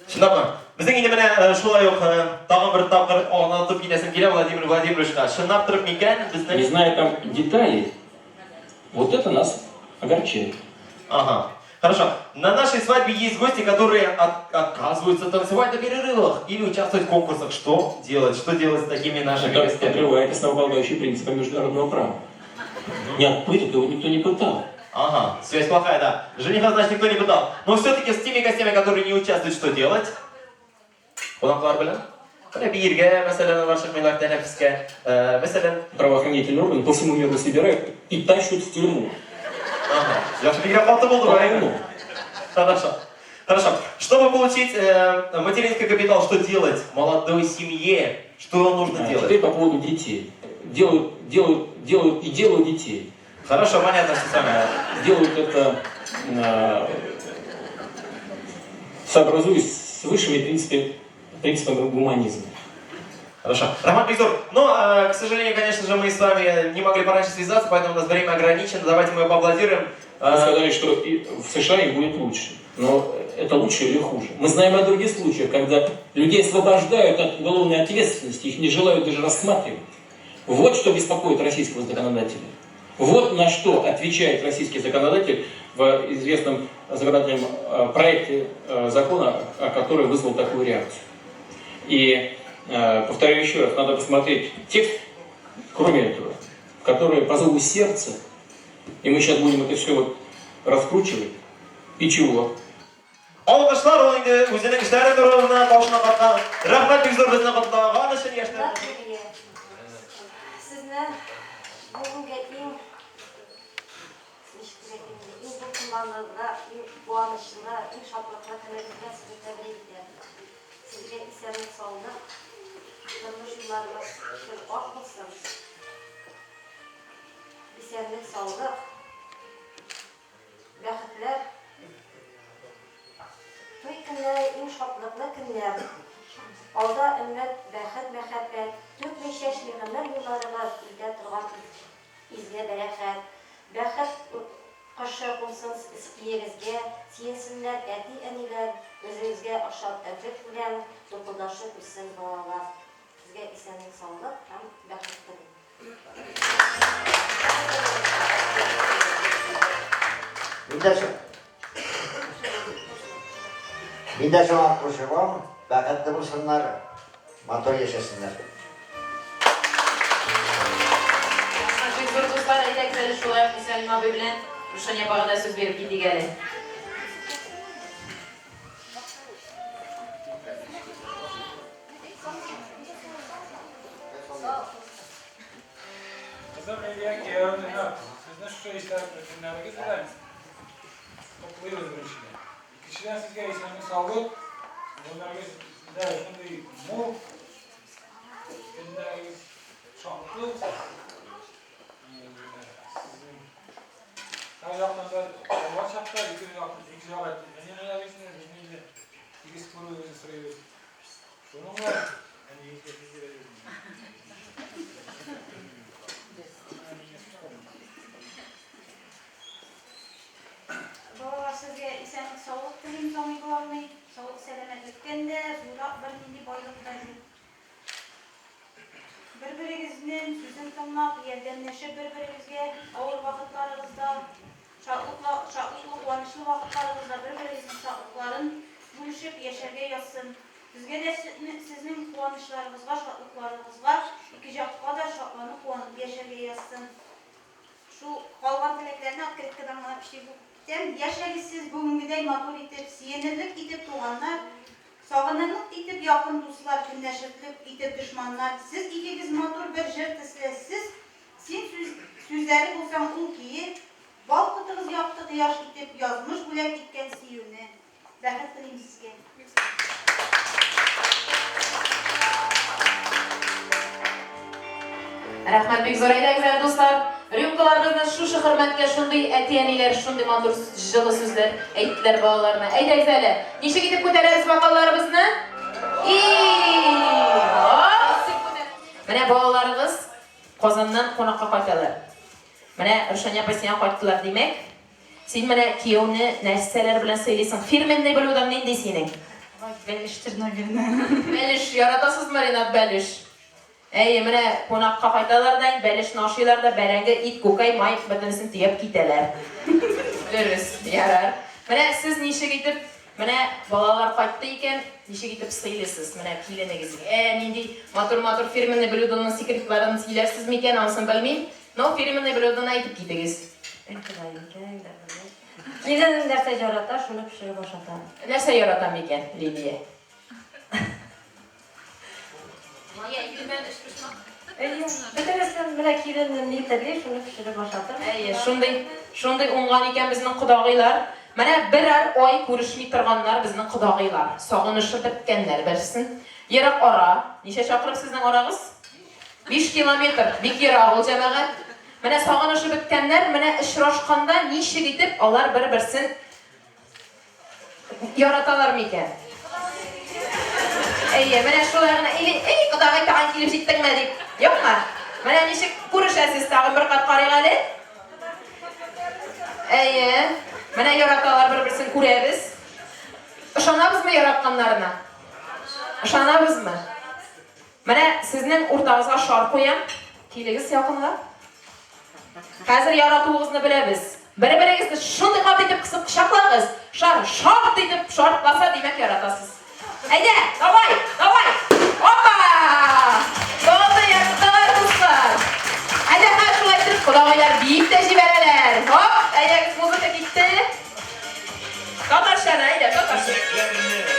Чынлапмы? Безнең инде менә шулай ук тагын бер тапкыр аңлатып китәсем килә Владимир Владимировичка. Чынлап торып микән безнең... Не зная там деталей, вот это нас огорчает. Ага. Хорошо. На нашей свадьбе есть гости, которые отказываются танцевать на перерывах или участвовать в конкурсах. Что делать? Что делать с такими нашими Это гостями? подрывает основополагающие принципы международного права. Не от пыток его никто не пытал. Ага, связь плохая, да. Жениха, значит, никто не пытал. Но все-таки с теми гостями, которые не участвуют, что делать? Кунаклар белән? Менә биергә, мәсәлән, алар чыкмыйлар тәнәфескә. Мәсәлән, Правоохранительные органы по всему миру собирают и тащат в тюрьму. Ага. Яхшы, бигрәк каты булды бу, әйме? Полно. Хорошо. Хорошо. Чтобы получить материнский капитал, что делать молодой семье? Что нужно делать? Теперь по поводу детей. Делают, делают, делают и делают детей. Хорошо, понятно, что самое. Делают это, сообразуясь с высшими принципами гуманизма. Хорошо. Рәхмәт бик зур, но, к сожалению, конечно же, мы с вами не могли пораньше связаться, поэтому у нас время ограничено. Давайте мы поаплодируем. Вы сказали, что и в США им будет лучше. Но это лучше или хуже? Мы знаем о других случаях, когда людей освобождают от уголовной ответственности, их не желают даже рассматривать. Вот что беспокоит российского законодателя. Вот на что отвечает российский законодатель в известном законодательном проекте закона, который вызвал такую реакцию. И, повторяю еще раз, надо посмотреть текст, кроме этого, который по зову сердца, и мы сейчас будем это все раскручивать. И чего? Алкышлар ул инде үзенең эшләре турында башына каткан. Рәхмәт бик зур безне котлаган өчен яшьләр. Сезне бүгенге иң ничек дип әйтим, иң дулкынлануга, иң куанычлы, иң шатлыклы көнегез белән сезне тәбрик итәм. Сезгә исәнлек, саулык, тормыш юлларыгыз гел ак булсын. Исәнлек, саулык, бәхетләр. Туй көннәре иң шатлыклы көннәр. Алда өмет, бәхет, мәхәббәт, түкми чәчми гомер юлларыгыз илтә торган изге бәрәкәт. Бәхет кошы кунсын өегезгә, сөенсеннәр әти-әниләр, үзегезгә охшап тәүфик белән тупылдашып үссен балалар. Сезгә исәнлек, саулык һәм бәхет телим. Мин дә шуңа кушылам, бәхетле булсыннар, матур яшәсеннәр. Бик зур, дуслар, әйдәгез әле шулай ук Мисалин абый белән Рушания апага да сүз биреп китик әле. Кызым Лилия, киявем Ринат, сезне шушы истәлекле көннәрегез белән котлыйбыз беренчедән. Икенчедән сезгә исәнлек, саулык, гомерегездә шундый мул, көннәрегез шатлыклы булсын. Сезнең һәр яктан да алган чакта ике як, ике як әниләрегезне, безне инде тигез күрүегезне сорыйбыз. Шуның белән әниегезгә сүз бирәбез. Балалар, сезгә исәнлек, саулык телим, самый главный. Саулык, сәламәтлектән дә зуррак бернинди байлык та юк. Бер-берегезнең сүзен тыңлап, ярдәмләшеп бер-берегезгә авыр вакытларыгызда, шатлыклы, шатлыклы, куанычлы вакытларыгызда бер-берегезнең шатлыкларын бүлешеп яшәргә язсын. Безгә дә сезнең куанычларыгызга, шатлыкларыгызга ике җакка да шатланып, куанып яшәргә язсын. Шул калган теләкләрне открыткадан гына пешереп укып китәм. Яшәгез сез бүгенгедәй матур итеп, сөенерлек итеп туганнар, сагынырлык итеп якын дуслар, көнләшерлек итеп дошманнар. Сез икегез матур бер җыр төсле, сез, син сүз, сүзләре булсаң ул көе, балкытыгыз якты кояш итеп язмыш бүләк иткән сөюне. Бәхет телим сезгә. Рәхмәт бик зур. Әйдәгез әле, дуслар, рюмкаларыбызны шушы хөрмәткә шундый әти-әниләр шундый матур җылы сүзләр әйттеләр балаларына. Әйдәгез әле, ничек итеп күтәрәбез бокалларыбызны? И! Менә балаларыгыз Казаннан кунакка кайталар. Менә Рушания апа сиңа кайттылар, димәк, Син менә кияүне нәрсәләр белән сыйлыйсың? Фирменный блюдоң нинди синең? Бәлештер, наверное. Бәлеш яратасызмы, Ринат, бәлеш? Әйе, менә кунакка кайталар да, бәлешне ашыйлар да, бәрәңге, ит, күкәй, май, бөтенесен төяп китәләр. Дөрес, ярар. Менә сез ничек итеп, менә балалар кайтты икән, ничек итеп сыйлыйсыз менә киленегезгә? Ә, нинди матур-матур фирменный блюдоның секретларын сөйләрсез микән, анысын белмим. Но фирменный блюдоны әйтеп китегез. Әй Ходаем, икән дә белмим. Киленем нәрсә ярата, шуны пешереп ашатам. Нәрсә ярата микән Лилия? Әйе, бөтенесен менә киленем ни тели, шуны пешереп ашатам. Әйе, шундый, шундый уңган икән безнең кодагыйлар. Менә берәр ай күрешми торганнар безнең кодагыйлар. Сагынышып беткәннәр берсен. Ерак ара. Ничә чакрым сезнең арагыз? 5 километр, бик ерак ул, җәмәгать. Менә сагынышып беткәннәр, менә очрашканда ничек итеп алар бер-берсен яраталар микән? Әйе, менә шулай гына, или, эй, кодагый, тагын килеп җиттеңме, дип. Юкмы? Менә ничек күрешәсез, тагын бер кат карыйк әле. Әйе, менә яраталар бер-берсен, күрәбез. Ышанабызмы яратканнарына? Ышанабызмы? Менә сезнең уртагызга шар куям. Килегез якынга. Хәзер яратуыгызны беләбез. Бер-берегезне шундый каты итеп кысып кочаклагыз. Шар шарт итеп шартласа, димәк яратасыз. Әйдә, давай, давай. Опа! Булды, яраттылар, дуслар. Әйдә, хәзер шулай итеп кодагыйлар биеп тә җибәрәләр. Хоп, әйдәгез, музыка китте. Татарчаны, әйдә, татарча.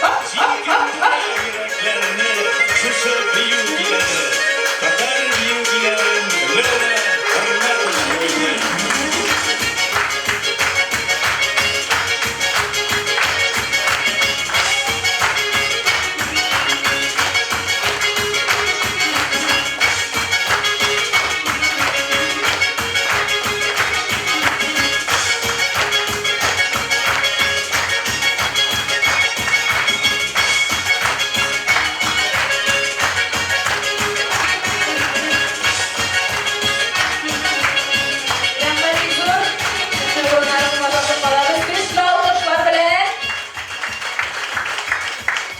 Хоп, хоп, хоп, хоп. Шушы бию көйләре, татар бию көйләрен Лена Хөрмәтова уйный. Рәхмәт бик зур. Сезнең урыннарыгызга тартып калабыз. Көчле алкышлар белән.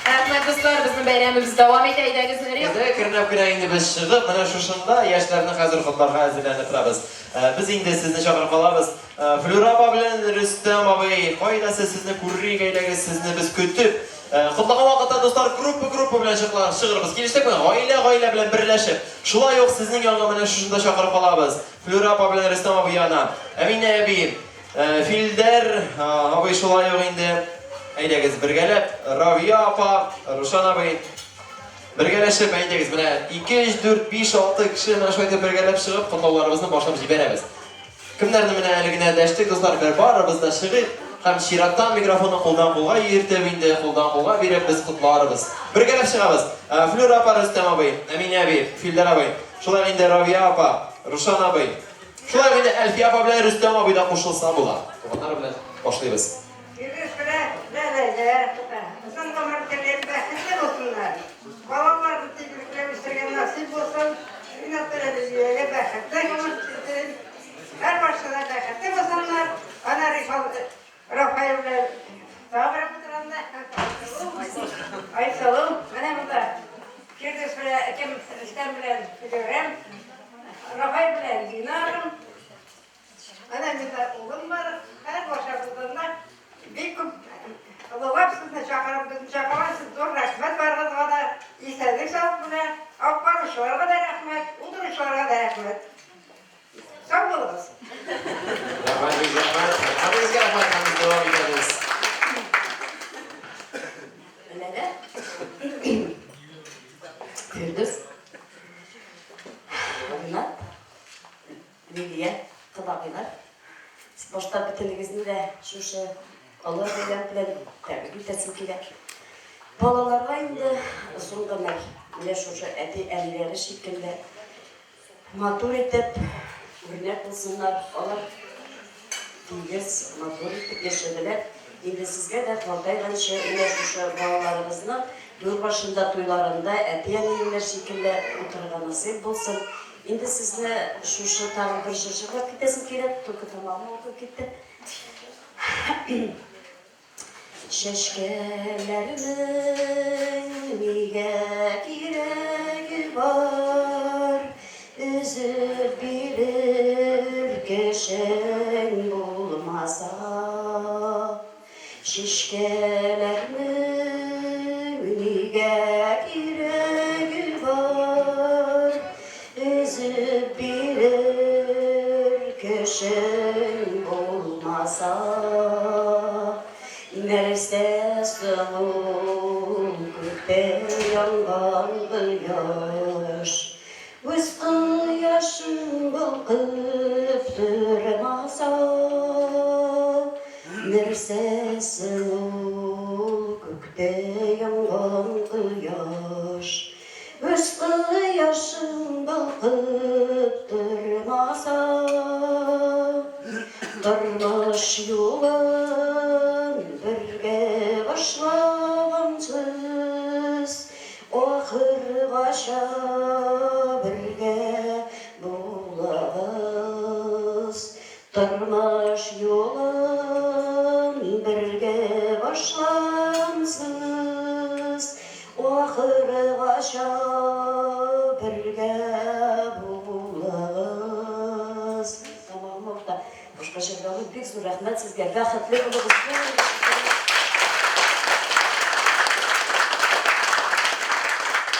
Рәхмәт, дуслар, безнең бәйрәмебез дәвам итә. Әйдәгез, Инде әкренләп кенә инде без чыгып, менә шушында яшьләрне хәзер котларга әзерләнеп торабыз. Без инде сезне чакырып калабыз. Флюра апа белән Рөстәм абый, кайда сез, сезне күрик, әйдәгез, сезне без көтеп. Котлаган вакытта, дуслар, группа-группа белән чыгырбыз. Килештекме? Гаилә-гаилә белән берләшеп. Шулай ук сезнең янга менә шушында чакырып калабыз. Флюра апа белән Рөстәм абый янына. Әминә әби, Филдәр абый шулай ук инде. Әйдәгез, бергәләп, Равия апа, Рушан абый. Бергәләшеп, әйдәгез, менә 2, 3, 4, 5, 6 кеше менә шулай итеп бергәләп чыгып, котлауларыбызны башлап җибәрәбез. Кемнәрне менә әле генә дәштек, дуслар, бер барыбыз да чыгыйк һәм чираттан микрофонны кулдан кулга йөртеп инде, кулдан кулга биреп без котларбыз. Бергәләп чыгабыз. Флюра апа, Рөстәм абый, Әминә әби, Филдәр абый, шулай инде Равия апа, Рушан абый, шулай инде Әлфия апа белән Рөстәм абый да кушылса була. Туганнар белән башлыйбыз. Ирек белән Ләләгә озын гомер телим, бәхетле булсыннар. белән Лилиягә бәхетле гомер телим. Һәрбарсы да бәхетле булсыннар. Ана Рифал Рафаэль белән тагы бер утырганда Айсылу. Айсылу, менә монда Фирдүс белән кем Рөстәм белән Флүрәм, Рафаэль белән Динарым. Әнә миндә улым бар, һәр барчабыздан да бик күп олылап сезне чакырып, безне чакыргансыз, зур рәхмәт барыгызга да, исәнлек саулык белән, алып баручыларга да рәхмәт, утыручыларга да рәхмәт. Сау булыгыз. Рәхмәт, бик рәхмәт. Һәммәгезгә рәхмәт һәм без дәвам итәбез. Менә дә. Фирдүс. Ринат. Лилия, кодагыйлар, башта бөтенегезне дә шушы олы бәйрәм белән тәбрик итәсем килә. Балаларга инде озын гомер, менә шушы әти-әниләре шикелле матур итеп үрнәк булсыннар. Алар тигез, матур итеп яшәделәр. Инде сезгә дә картайганчы менә шушы балаларыгызның түр башында, туйларында әти-әниеңнәр шикелле утырырга насыйп булсын. Инде сезне шушы тагын бер җыр җырлап китәсем килә, только тамагым авыртып китте. Чәчкәләрнең нигә кирәге бар, Өзеп бирер кешең булмаса. Чәчкәләрнең нигә кирәге бар, Өзеп бирер кешең булмаса. Нәрсә соң ул күктә янган кояш, Үз кояшың балкып тормаса, Нәрсә соң ул күктә янган кояш? Үз кояшың балкып тормаса, Тормыш юлын бергә башлагансыз, Ахыргача бергә булыгыз, Тормыш юлын бергә башлагансыз, Ахыргача бергә булыгыз. Тамагым авырта, башка җырламыйм. Бик зур рәхмәт сезгә, бәхетле булыгыз.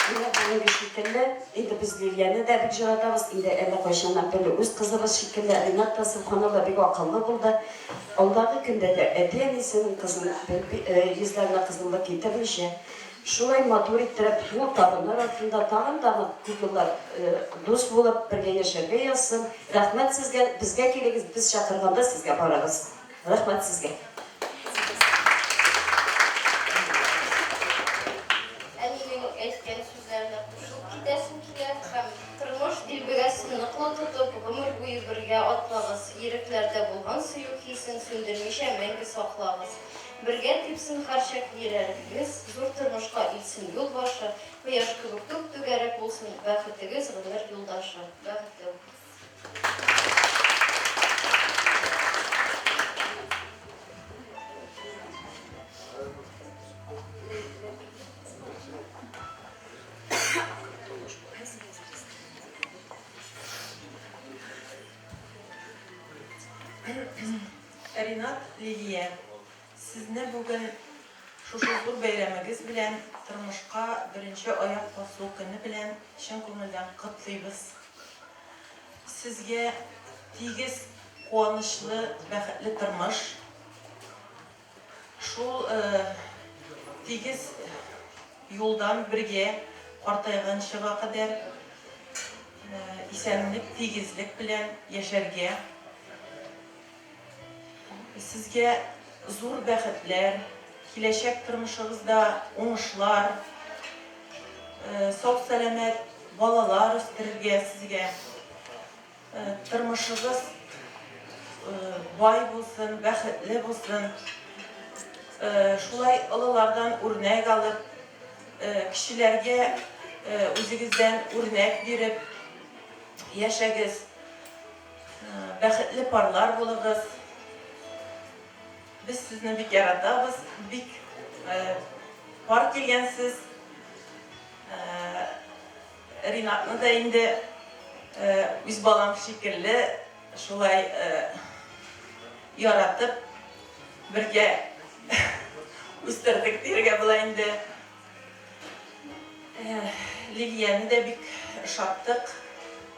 Менә бүгенге шикелле, инде без Лилияне дә бик җоратабыз, инде әллә кайчаннан бирле үз кызыбыз шикелле, Ринат та, сөбханалла, бик акыллы булды. Алдагы көндә дә әти-әнисенең кызын йөзләренә кызыллык китермичә, шулай матур иттереп, мул табыннар артында тагын-тагын күп еллар дус булып, бергә яшәргә язсын. Рәхмәт сезгә, безгә килегез, без чакырганда сезгә барыгыз. Рәхмәт сезгә. Әнинең әйткән сүзләренә кушылып китәсем килә һәм тормыш дилбегәсен ныклы тотып, гомер буе бергә атлагыз, йөрәкләрдә булган сөю хисен сүндермичә мәңге саклагыз. Бергә типсен һәрчак йөрәгегез, зур тормышка илтсен юл башы, кояш кебек түп-түгәрәк булсын бәхетегез, гомер юлдашы. Бәхетле булыгыз. Ринат, Лилия, сезне бүген шушы зур бәйрәмегез белән, тормышка беренче аяк басу көне белән чын күңелдән котлыйбыз. Сезгә тигез, куанычлы, бәхетле тормыш, шул тигез юлдан бергә картайганчыга кадәр исәнлек, тигезлек белән яшәргә. Сезгә зур бәхетләр, киләчәк тормышыгызда уңышлар, сау-сәламәт балалар үстерергә сезгә. Тормышыгыз бай булсын, бәхетле булсын. Шулай олылардан үрнәк алып, кечеләргә үзегездән үрнәк биреп, яшәгез, бәхетле парлар булыгыз. Без сезне бик яратабыз, бик пар килгәнсез. Ринатны да инде үз балам шикелле шулай яратып бергә үстердек дияргә була инде. Лилияне дә бик ошаттык.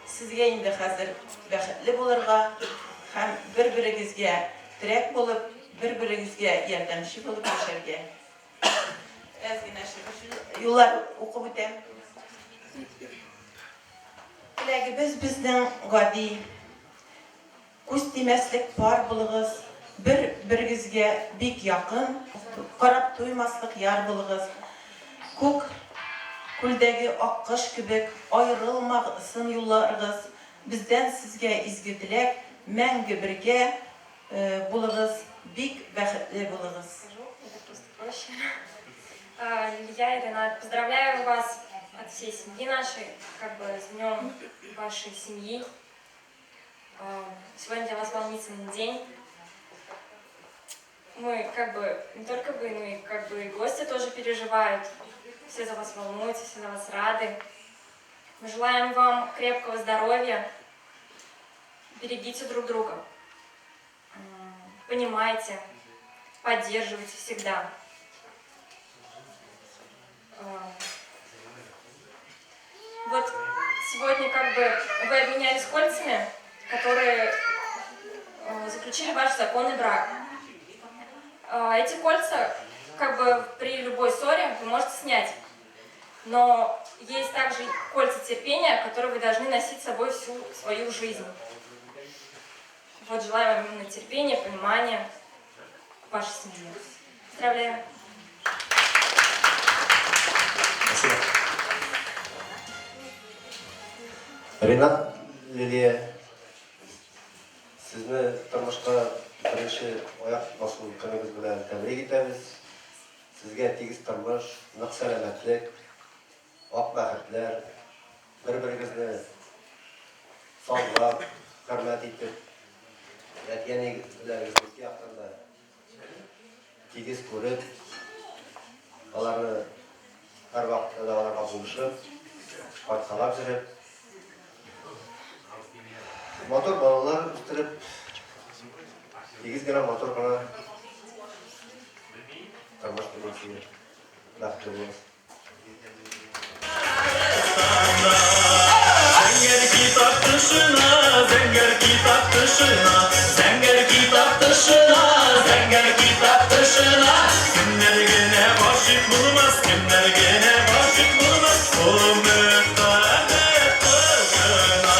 Сезгә инде хәзер бәхетле булырга һәм бер-берегезгә терәк булып, бер-берегезгә ярдәмче булып яшәргә. Әз генә шигырь юллар укып үтәм. Теләгебез безнең гади. Күз тимәслек пар булыгыз, бер берегезгә бик якын, карап туймаслык яр булыгыз. Күк күлдәге аккош кебек аерылмасын юлларыгыз. Бездән сезгә изге теләк, мәңге бергә булыгыз, бик бәхетле булыгыз. Лилия и Ренат, поздравляю вас от всей семьи нашей, как бы с днем вашей семьи. Сегодня для вас волнительный день. Мы как бы, не только вы, но и как бы и гости тоже переживают. Все за вас волнуются, все за вас рады. Мы желаем вам крепкого здоровья. Берегите друг друга. Понимайте, поддерживайте всегда. Вот сегодня как бы вы обменялись кольцами, которые заключили ваш законный брак. Эти кольца как бы при любой ссоре вы можете снять. Но есть также кольца терпения, которые вы должны носить с собой всю свою жизнь. Вот желаю вам именно терпения, понимания в вашей семье. Поздравляю! Спасибо. Ренат, Лилия, сезне тормышка беренче аяк басу көнегез белән тәбрик итәбез. Сезгә тигез тормыш, нык сәламәтлек, ак бәхетләр, бер-берегезне санлап, хөрмәт итеп, әти-әниләрегезне ике яктан да тигез күреп, аларны һәрвакытта да аларга булышып, фатихалар биреп, матур балалар үстереп, тигез генә, матур гына тормыш телим сезгә. Бәхетле булыгыз. Зәңгәр китап тышына, зәңгәр китап тышына, зәңгәр китап тышына, зәңгәр китап тышына. Кемнәр генә гашыйк булмас, кемнәр генә гашыйк булмас, ул мөхәббәт кошына.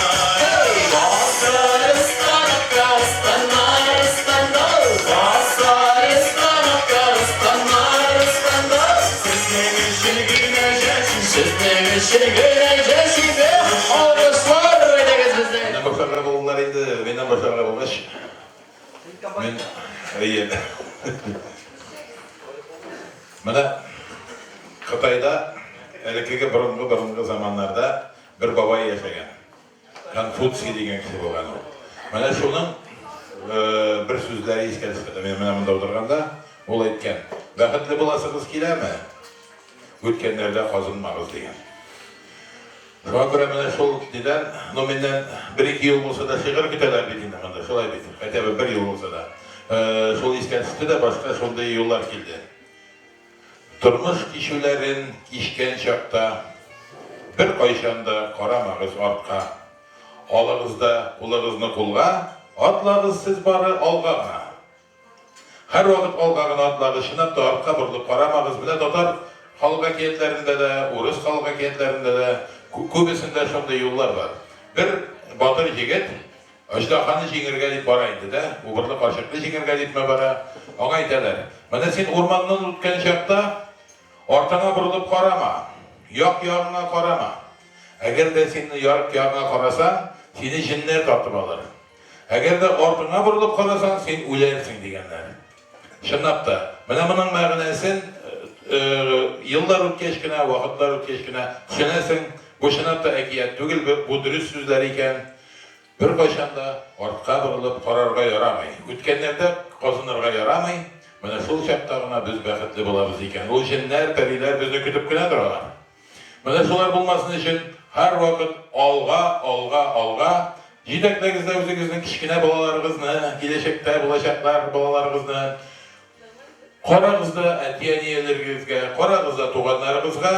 Басарыстан, Кастанарстанда, Басарыстан, Кастанарстанда, Сезнең өчен генә яшим, сезнең өчен генә яшим, эх, алкышлар әйдәгез безнең. Миннән башларга булдылар инде, миннән башларга булгач, мин әйе. Менә Кытайда элеккеге борынгы-борынгы заманнарда бер бабай яшәгән. Конфуций дигән кеше булган ул. Менә шуның бер сүзләре искә төште. Мин менә монда утырганда ул әйткән, Бәхетле буласыгыз киләме? Үткәннәрдә казынмагыз, дигән. Шуңа күрә менә шул нидән, ну миннән бер-ике юл булса да шигырь көтәләр бит инде монда, шулай бит? Хотя бы бер юл булса да. Шул искә төште дә, башка шундый юллар килде. Тормыш кичүләрен кичкән чакта, Беркайчан да карамагыз артка. Алыгыз да кулыгызны кулга, Атлагыз сез бары алга гына. Һәрвакыт алга гына атлагыз, чынлап та артка борылып карамагыз. Менә татар халык әкиятләрендә дә, урыс халык әкиятләрендә дә күбесендә шундый юллар бар. Бер батыр егет Аждаһаны җиңергә дип бара инде дә, убырлы карчыкны җиңергә дипме бара. Аңа әйтәләр, Менә син урманнан үткән чакта артыңа борылып карама, як-ягыңа карама. Әгәр дә син як-ягыңа карасаң, сине җеннәр тартып алыр. Әгәр дә артыңа борылып карасаң, син үләрсең, дигәннәр. Чынлап та, менә моның мәгънәсен еллар үткәч кенә, вакытлар үткәч кенә төшенәсең. Бу чынлап та әкият түгел, бу дөрес сүзләр икән. Беркайчан да артка борылып карарга ярамый. Үткәннәрдә казынырга ярамый. Менә шул чакта гына без бәхетле булабыз икән. Ул җеннәр, пәриләр безне көтеп кенә торалар. Менә шулар булмасын өчен һәрвакыт алга, алга, алга. Җитәкләгез дә үзегезнең кечкенә балаларыгызны, киләчәктә булачаклар балаларыгызны. Карагыз да әти-әниеләрегезгә, карагыз да туганнарыгызга,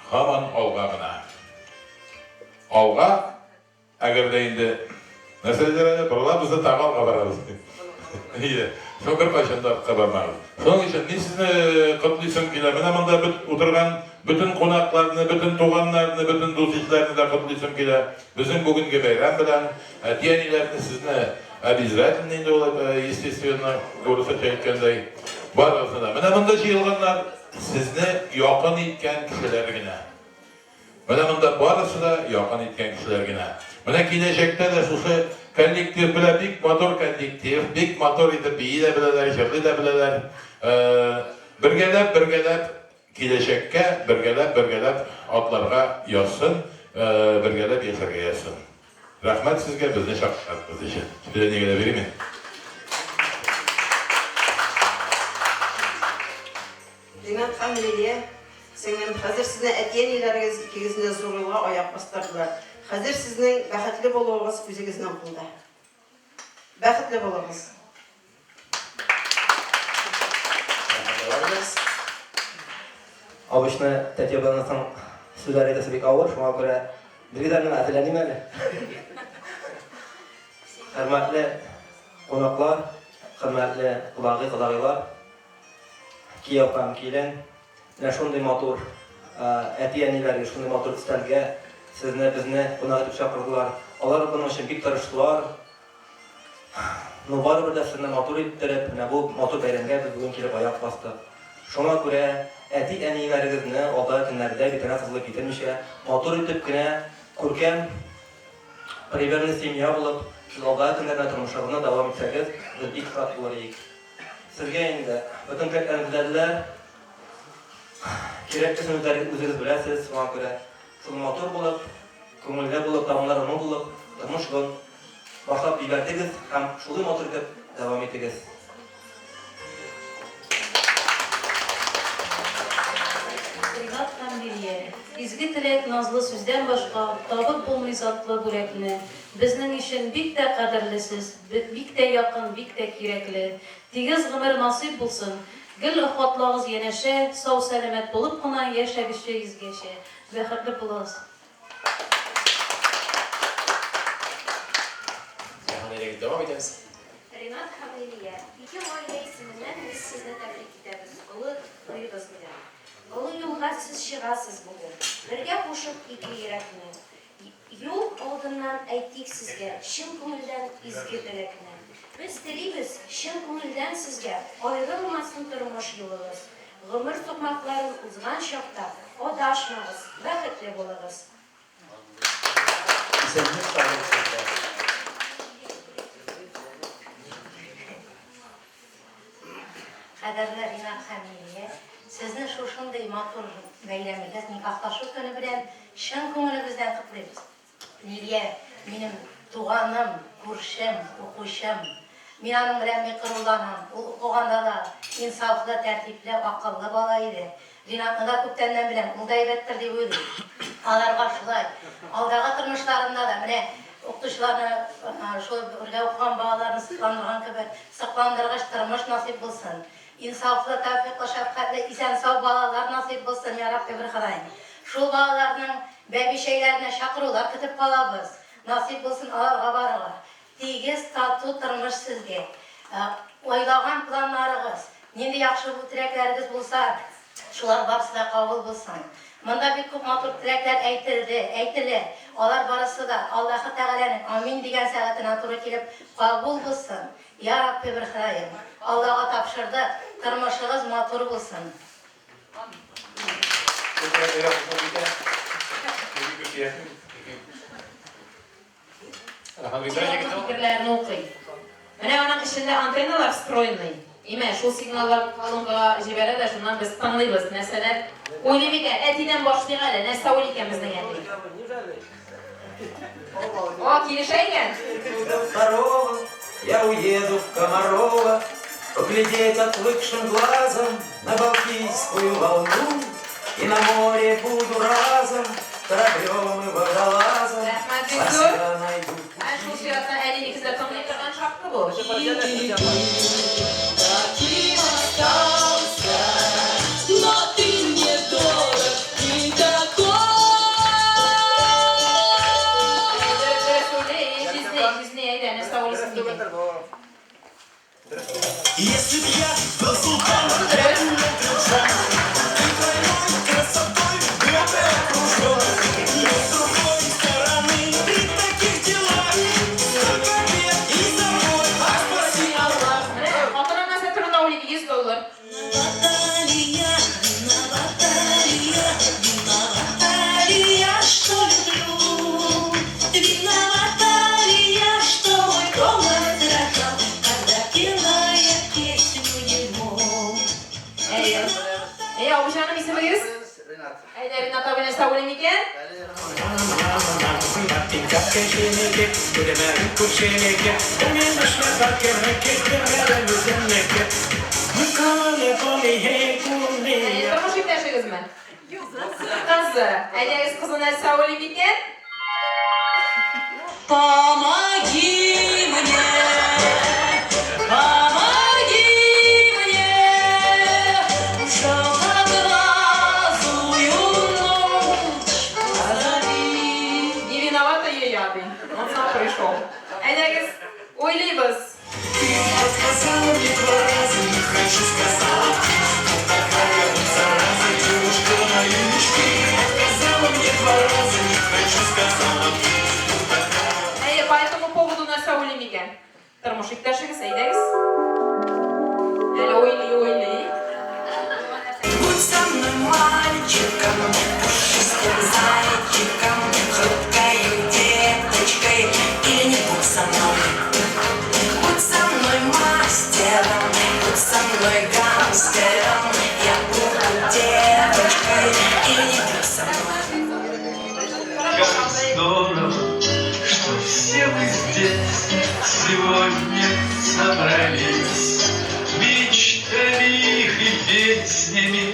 һаман алга гына. Алга, әгәр дә инде нәрсә диләр әле, борылабыз да тагы алга барабыз. Әйе, шул беркайчан да артка бармагыз. Шуның өчен мин сезне котлыйсым килә. Менә монда бөт утырган бөтен кунакларны, бөтен туганнарны, бөтен дус-ишләрне дә котлыйсым килә. Безнең бүгенге бәйрәм белән әти-әниләрне сезне обязательно инде ул это, естественно, урысча әйткәндәй, барыгызны да. Менә монда җыелганнар сезне якын иткән кешеләр генә. Менә монда барысы да якын иткән кешеләр генә. Менә киләчәктә дә шушы коллектив белән бик матур коллектив, бик матур итеп бии дә беләләр, җырлый да беләләр. Бергәләп, бергәләп киләчәккә, бергәләп, бергәләп атларга язсын, бергәләп яшәргә язсын. Рәхмәт сезгә безне чакырганыгыз өчен. Сүзне генә бирим. Ринат һәм Лилия сеңлем, хәзер сезне әти-әниләрегез икегезне дә зур юлга аяк бастырдылар. Хәзер сезнең бәхетле булуыгыз үзегезнең кулда. Бәхетле булыгыз! Обычно тәти абыйдан соң сүзләр әйтәсе бик авыр, шуңа күрә бирегез миңа әзерләним әле. Хөрмәтле кунаклар, хөрмәтле кодагый, кодагыйлар, Кияү һәм килен, менә шундый матур әти-әниләрегез шундый матур өстәлгә сезне, безне кунак итеп чакырдылар. Алар моның өчен бик тырыштылар. Ну, барыбер дә сезне матур иттереп, менә бу матур бәйрәмгә без бүген килеп аяк бастык. Шуңа күрә әти-әниләрегезне алдагы көннәрдә битәнә сызылып китермичә, матур итеп кенә, күркәм, примерный семья булып, сез алдагы көннәрдә тормышыгызны дәвам итсәгез, без бик шат булыр идек. Сезгә инде бөтен теләкләрне теләделәр. Кирәклесен үзләрегез үзегез беләсез, шуңа күрә шул матур булып, күңелле булып, тамырлары мул булып, тормыш юлын башлап җибәрдегез һәм шулый матур итеп дәвам итегез. Ринат һәм Лилия, изге теләк, назлы сүздән башка табып булмый затлы бүләкне. Безнең өчен бик тә кадерлесез. Бик тә якын, бик тә кирәкле. Тигез гомер насыйп булсын. Гел охватлагыз янәшә, сау-сәламәт булып кына яшәгезче йөзгәчә. Бәхетле булыгыз. Җиһан әйдәгез дәвам итәбез. Ринат һәм Лилия, ике гаилә исеменнән без сезне тәбрик итәбез олы туегыз белән. Олы юлга сез чыгасыз бүген, бергә кушып ике йөрәкне. Юл алдыннан әйтик сезгә чын күңелдән изге теләкне. Без телибез чын күңелдән сезгә аерылмасын тормыш юлыгыз. Гомер сукмакларын узган чакта адашмагыз, бәхетле булыгыз. Исәнлек саулык сезгә. Кадерле Ринат һәм Лилия, сезне шушындый матур бәйрәмегез, никахлашу көне белән чын күңелебездән котлыйбыз. Лилия, минем туганым, күршем, укучым. Мин аның белән бик горурланам. Ул укыганда да инсафлы, тәртипле, акыллы бала иде. Ринатны да күптәннән беләм, ул да әйбәттер дип уйлыйм. Аларга шулай. Алдагы тормышларында да менә укытучыларны, шул бергә укыган балаларны сокландырган кебек, сокландыргыч тормыш насыйп булсын. Инсафлы, тәүфыйклы, шәфкатьле, исән-сау балалар насыйп булсын, я Рабби бер Ходаем. Шул балаларның бәби чәйләренә чакырулар көтеп калабыз. Насыйп булсын аларга барырга. Тигез, тату тормыш сезгә. Уйлаган планнарыгыз, нинди яхшы теләкләрегез булса, шулар барысы да кабул булсын. Монда бик күп матур теләкләр әйтелде, әйтелә. Алар барысы да Аллаһы Тәгаләнең Амин дигән сәгатенә туры килеп кабул булсын. Я Рабби бер Ходаем, Аллага тапшырдык, тормышыгыз матур булсын. Фикерләрне укый. Менә аның эчендә антенналар встроенный. Имә, шул сигналлар колонкага җибәрә дә, шуннан без тыңлыйбыз, нәрсәләр уйлый микән? Әтидән башлыйк әле, нәрсә уйлый икән безнең әти? О, килешә икән. Второго я уеду в Комарово, поглядеть отвыкшим глазом на Балтийскую волну, и на море буду разом кораблем и водолазом. Рәхмәт, бик зур. Спасибо, найду. Ә шул чиратта әнинеке дә тыңлый торган чакты бу. Таким остался, но ты мне дорог и такой. Дөрес уйлый, җизни, җизни, әйдә, нәрсә уйлыйсың микән? Если б я был султаном, и твоей красотой был бы окружен. Но с другой стороны, при таких делах столько бед и забот, ах, спаси Аллах. Менә хатыным нәрсә турында уйлый, 100 доллар. Виновата ли я, виновата ли я, виновата ли я, что люблю? Виновата ли я, что мой голос дрожал, когда пела я песню ему? Әйе. Әйе, абыйҗаным, исемегез? Әйдә, Ринат абый нәрсә уйлый микән? Әйе, тормыш иптәшегезме? Кызы. Әйдәгез, кызы нәрсә уйлый микән? Помоги мне, помоги мне, в желтоглазую ночь позови. Не виновата я, ди. Он сам пришел. Әйдәгез, уйлыйбыз. Ты отказала мне два раза, не хочу, сказала ты. Вот такая вот зараза, девушка моей мечты. Отказала мне два раза, не хочу, сказала ты. Вот такая. Әйе, по этому поводу нәрсә уйлый микән? Тормыш иптәшегез, әйдәгез. Әле уйлый, уйлый. Будь со мной мальчиком, пушистым зайчиком, хрупкой деточкой, или не будь со мной. Будь со мной мастером, будь со мной гангстером, я буду девочкой, или не будь со мной. Как здорово, что все мы здесь сегодня собрались. Мечтами их и песнями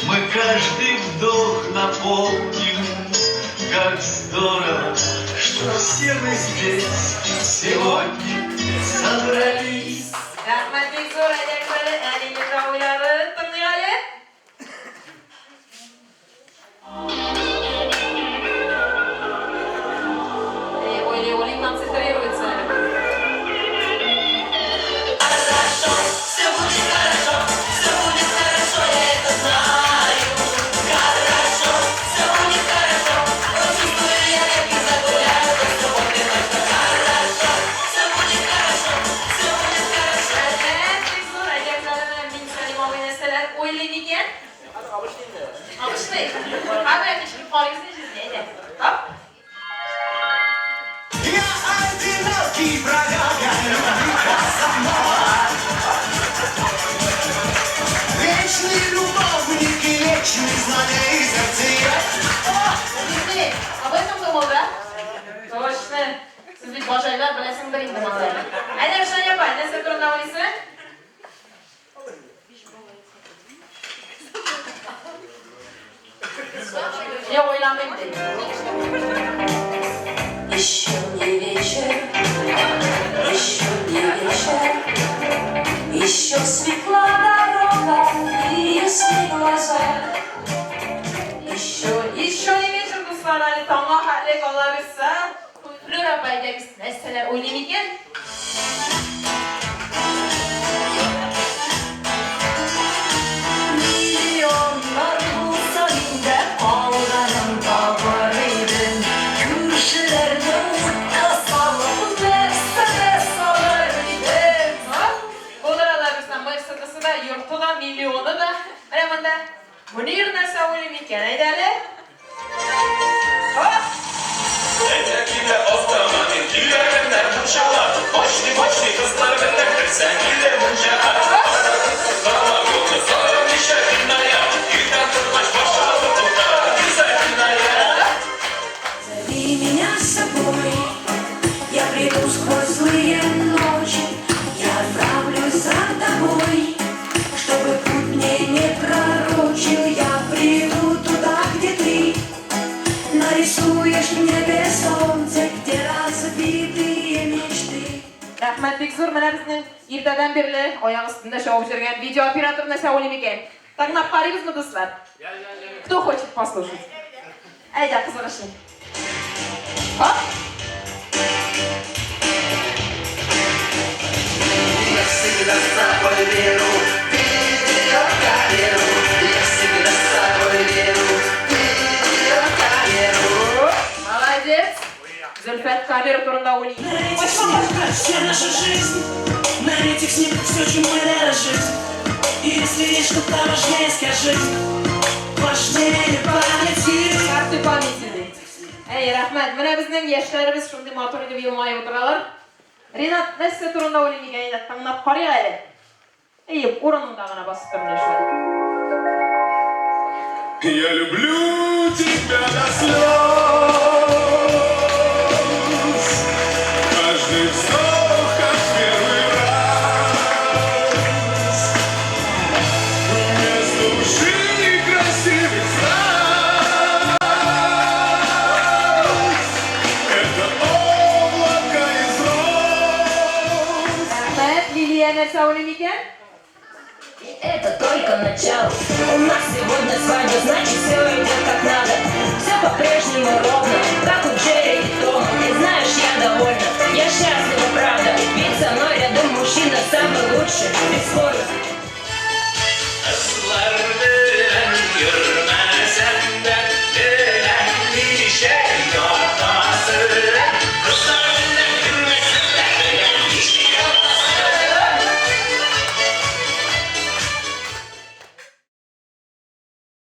мы каждый вдох наполним. Как здорово, что все мы здесь сегодня собрались. Рәхмәт бик зур, әйдәгез әле, әнинең дә уйларын тыңлыйк әле. Әйе, уйлый, уйлый, концентрируется. Хорошо, все будет хорошо, все будет хорошо, я это знаю. Хорошо, все будет хорошо, почувствую я, как и загуляю до субботы ночь. Хорошо, все будет хорошо, все будет хорошо. Рәхмәт бик зур, әйдәгез әле, менә Минсәлим абый нәрсәләр уйлый микән? Абышлый. Хәзер тикшереп карыйбыз җизни, әйдә. Хоп. Я одинокий бродяга, любви Казанова. Вечный любовник и вечный злодей сердцеед. Җизни, об этом думал, да? Точно. Сез бит бажайлар беләсеңдер инде малай. Әйдә, Рушания апа, нәрсә турында уйлыйсың? Я уйламыйм ди. Еще не вечер, еще не вечер, еще светла дорога и ясны глаза. Еще, еще не вечер, дуслар, әле таңга хәтле кала бирсә. Флюр апа, әйдәгез, нәрсәләр уйлый микән? Миллионнар булса миндә калганын табар идем. Күршеләрне утка салып, Мерседес алыр идем. Булыр ала бирсә, Мерседесы да, йорты да, миллионы да. Менә монда Мөнир нәрсә уйлый микән? Әйдә әле. Хоп! Әйдә килә автомобиль, килә мунчалар. Пошли, пошли, кызлар белән керсәң, килә мунчага. Рәхмәт бик зур. Менә безнең иртәдән бирле аяк өстендә чабып йөргән видеооператор нәрсә уйлый микән? Тыңлап карыйбызмы, дуслар? Кто хочет послушать? Әйдә, кызык өчен. Хоп! Я всегда с собой беру видеокамеру. Я всегда с собой беру видеокамеру. Молодец! Зөлфәт камера турында уйлый. На этих снимках вся наша жизнь. На этих снимках все, чем мы дорожим. И если есть что-то важнее, скажи. Важнее памяти. Карты памяти ди. Әй, рәхмәт. Менә безнең яшьләребез шундый матур итеп елмаеп утыралар. Ринат нәрсә турында уйлый микән? Әйдә, тыңлап карыйк әле. Әйе, урынында гына басып тор менә шулай. Я люблю тебя до слез. Каждый вздох, как первый раз. Вместо ушей красивых фраз. Это облако из роз. Рәхмәт. Лилия нәрсә уйлый микән? Это только начало. У нас сегодня свадьба, значит, все идет как надо. Все по-прежнему ровно, как у Джерри и Тома. Ты знаешь, я довольна, я счастлива, правда. Ведь со мной рядом мужчина самый лучший, бесспорно.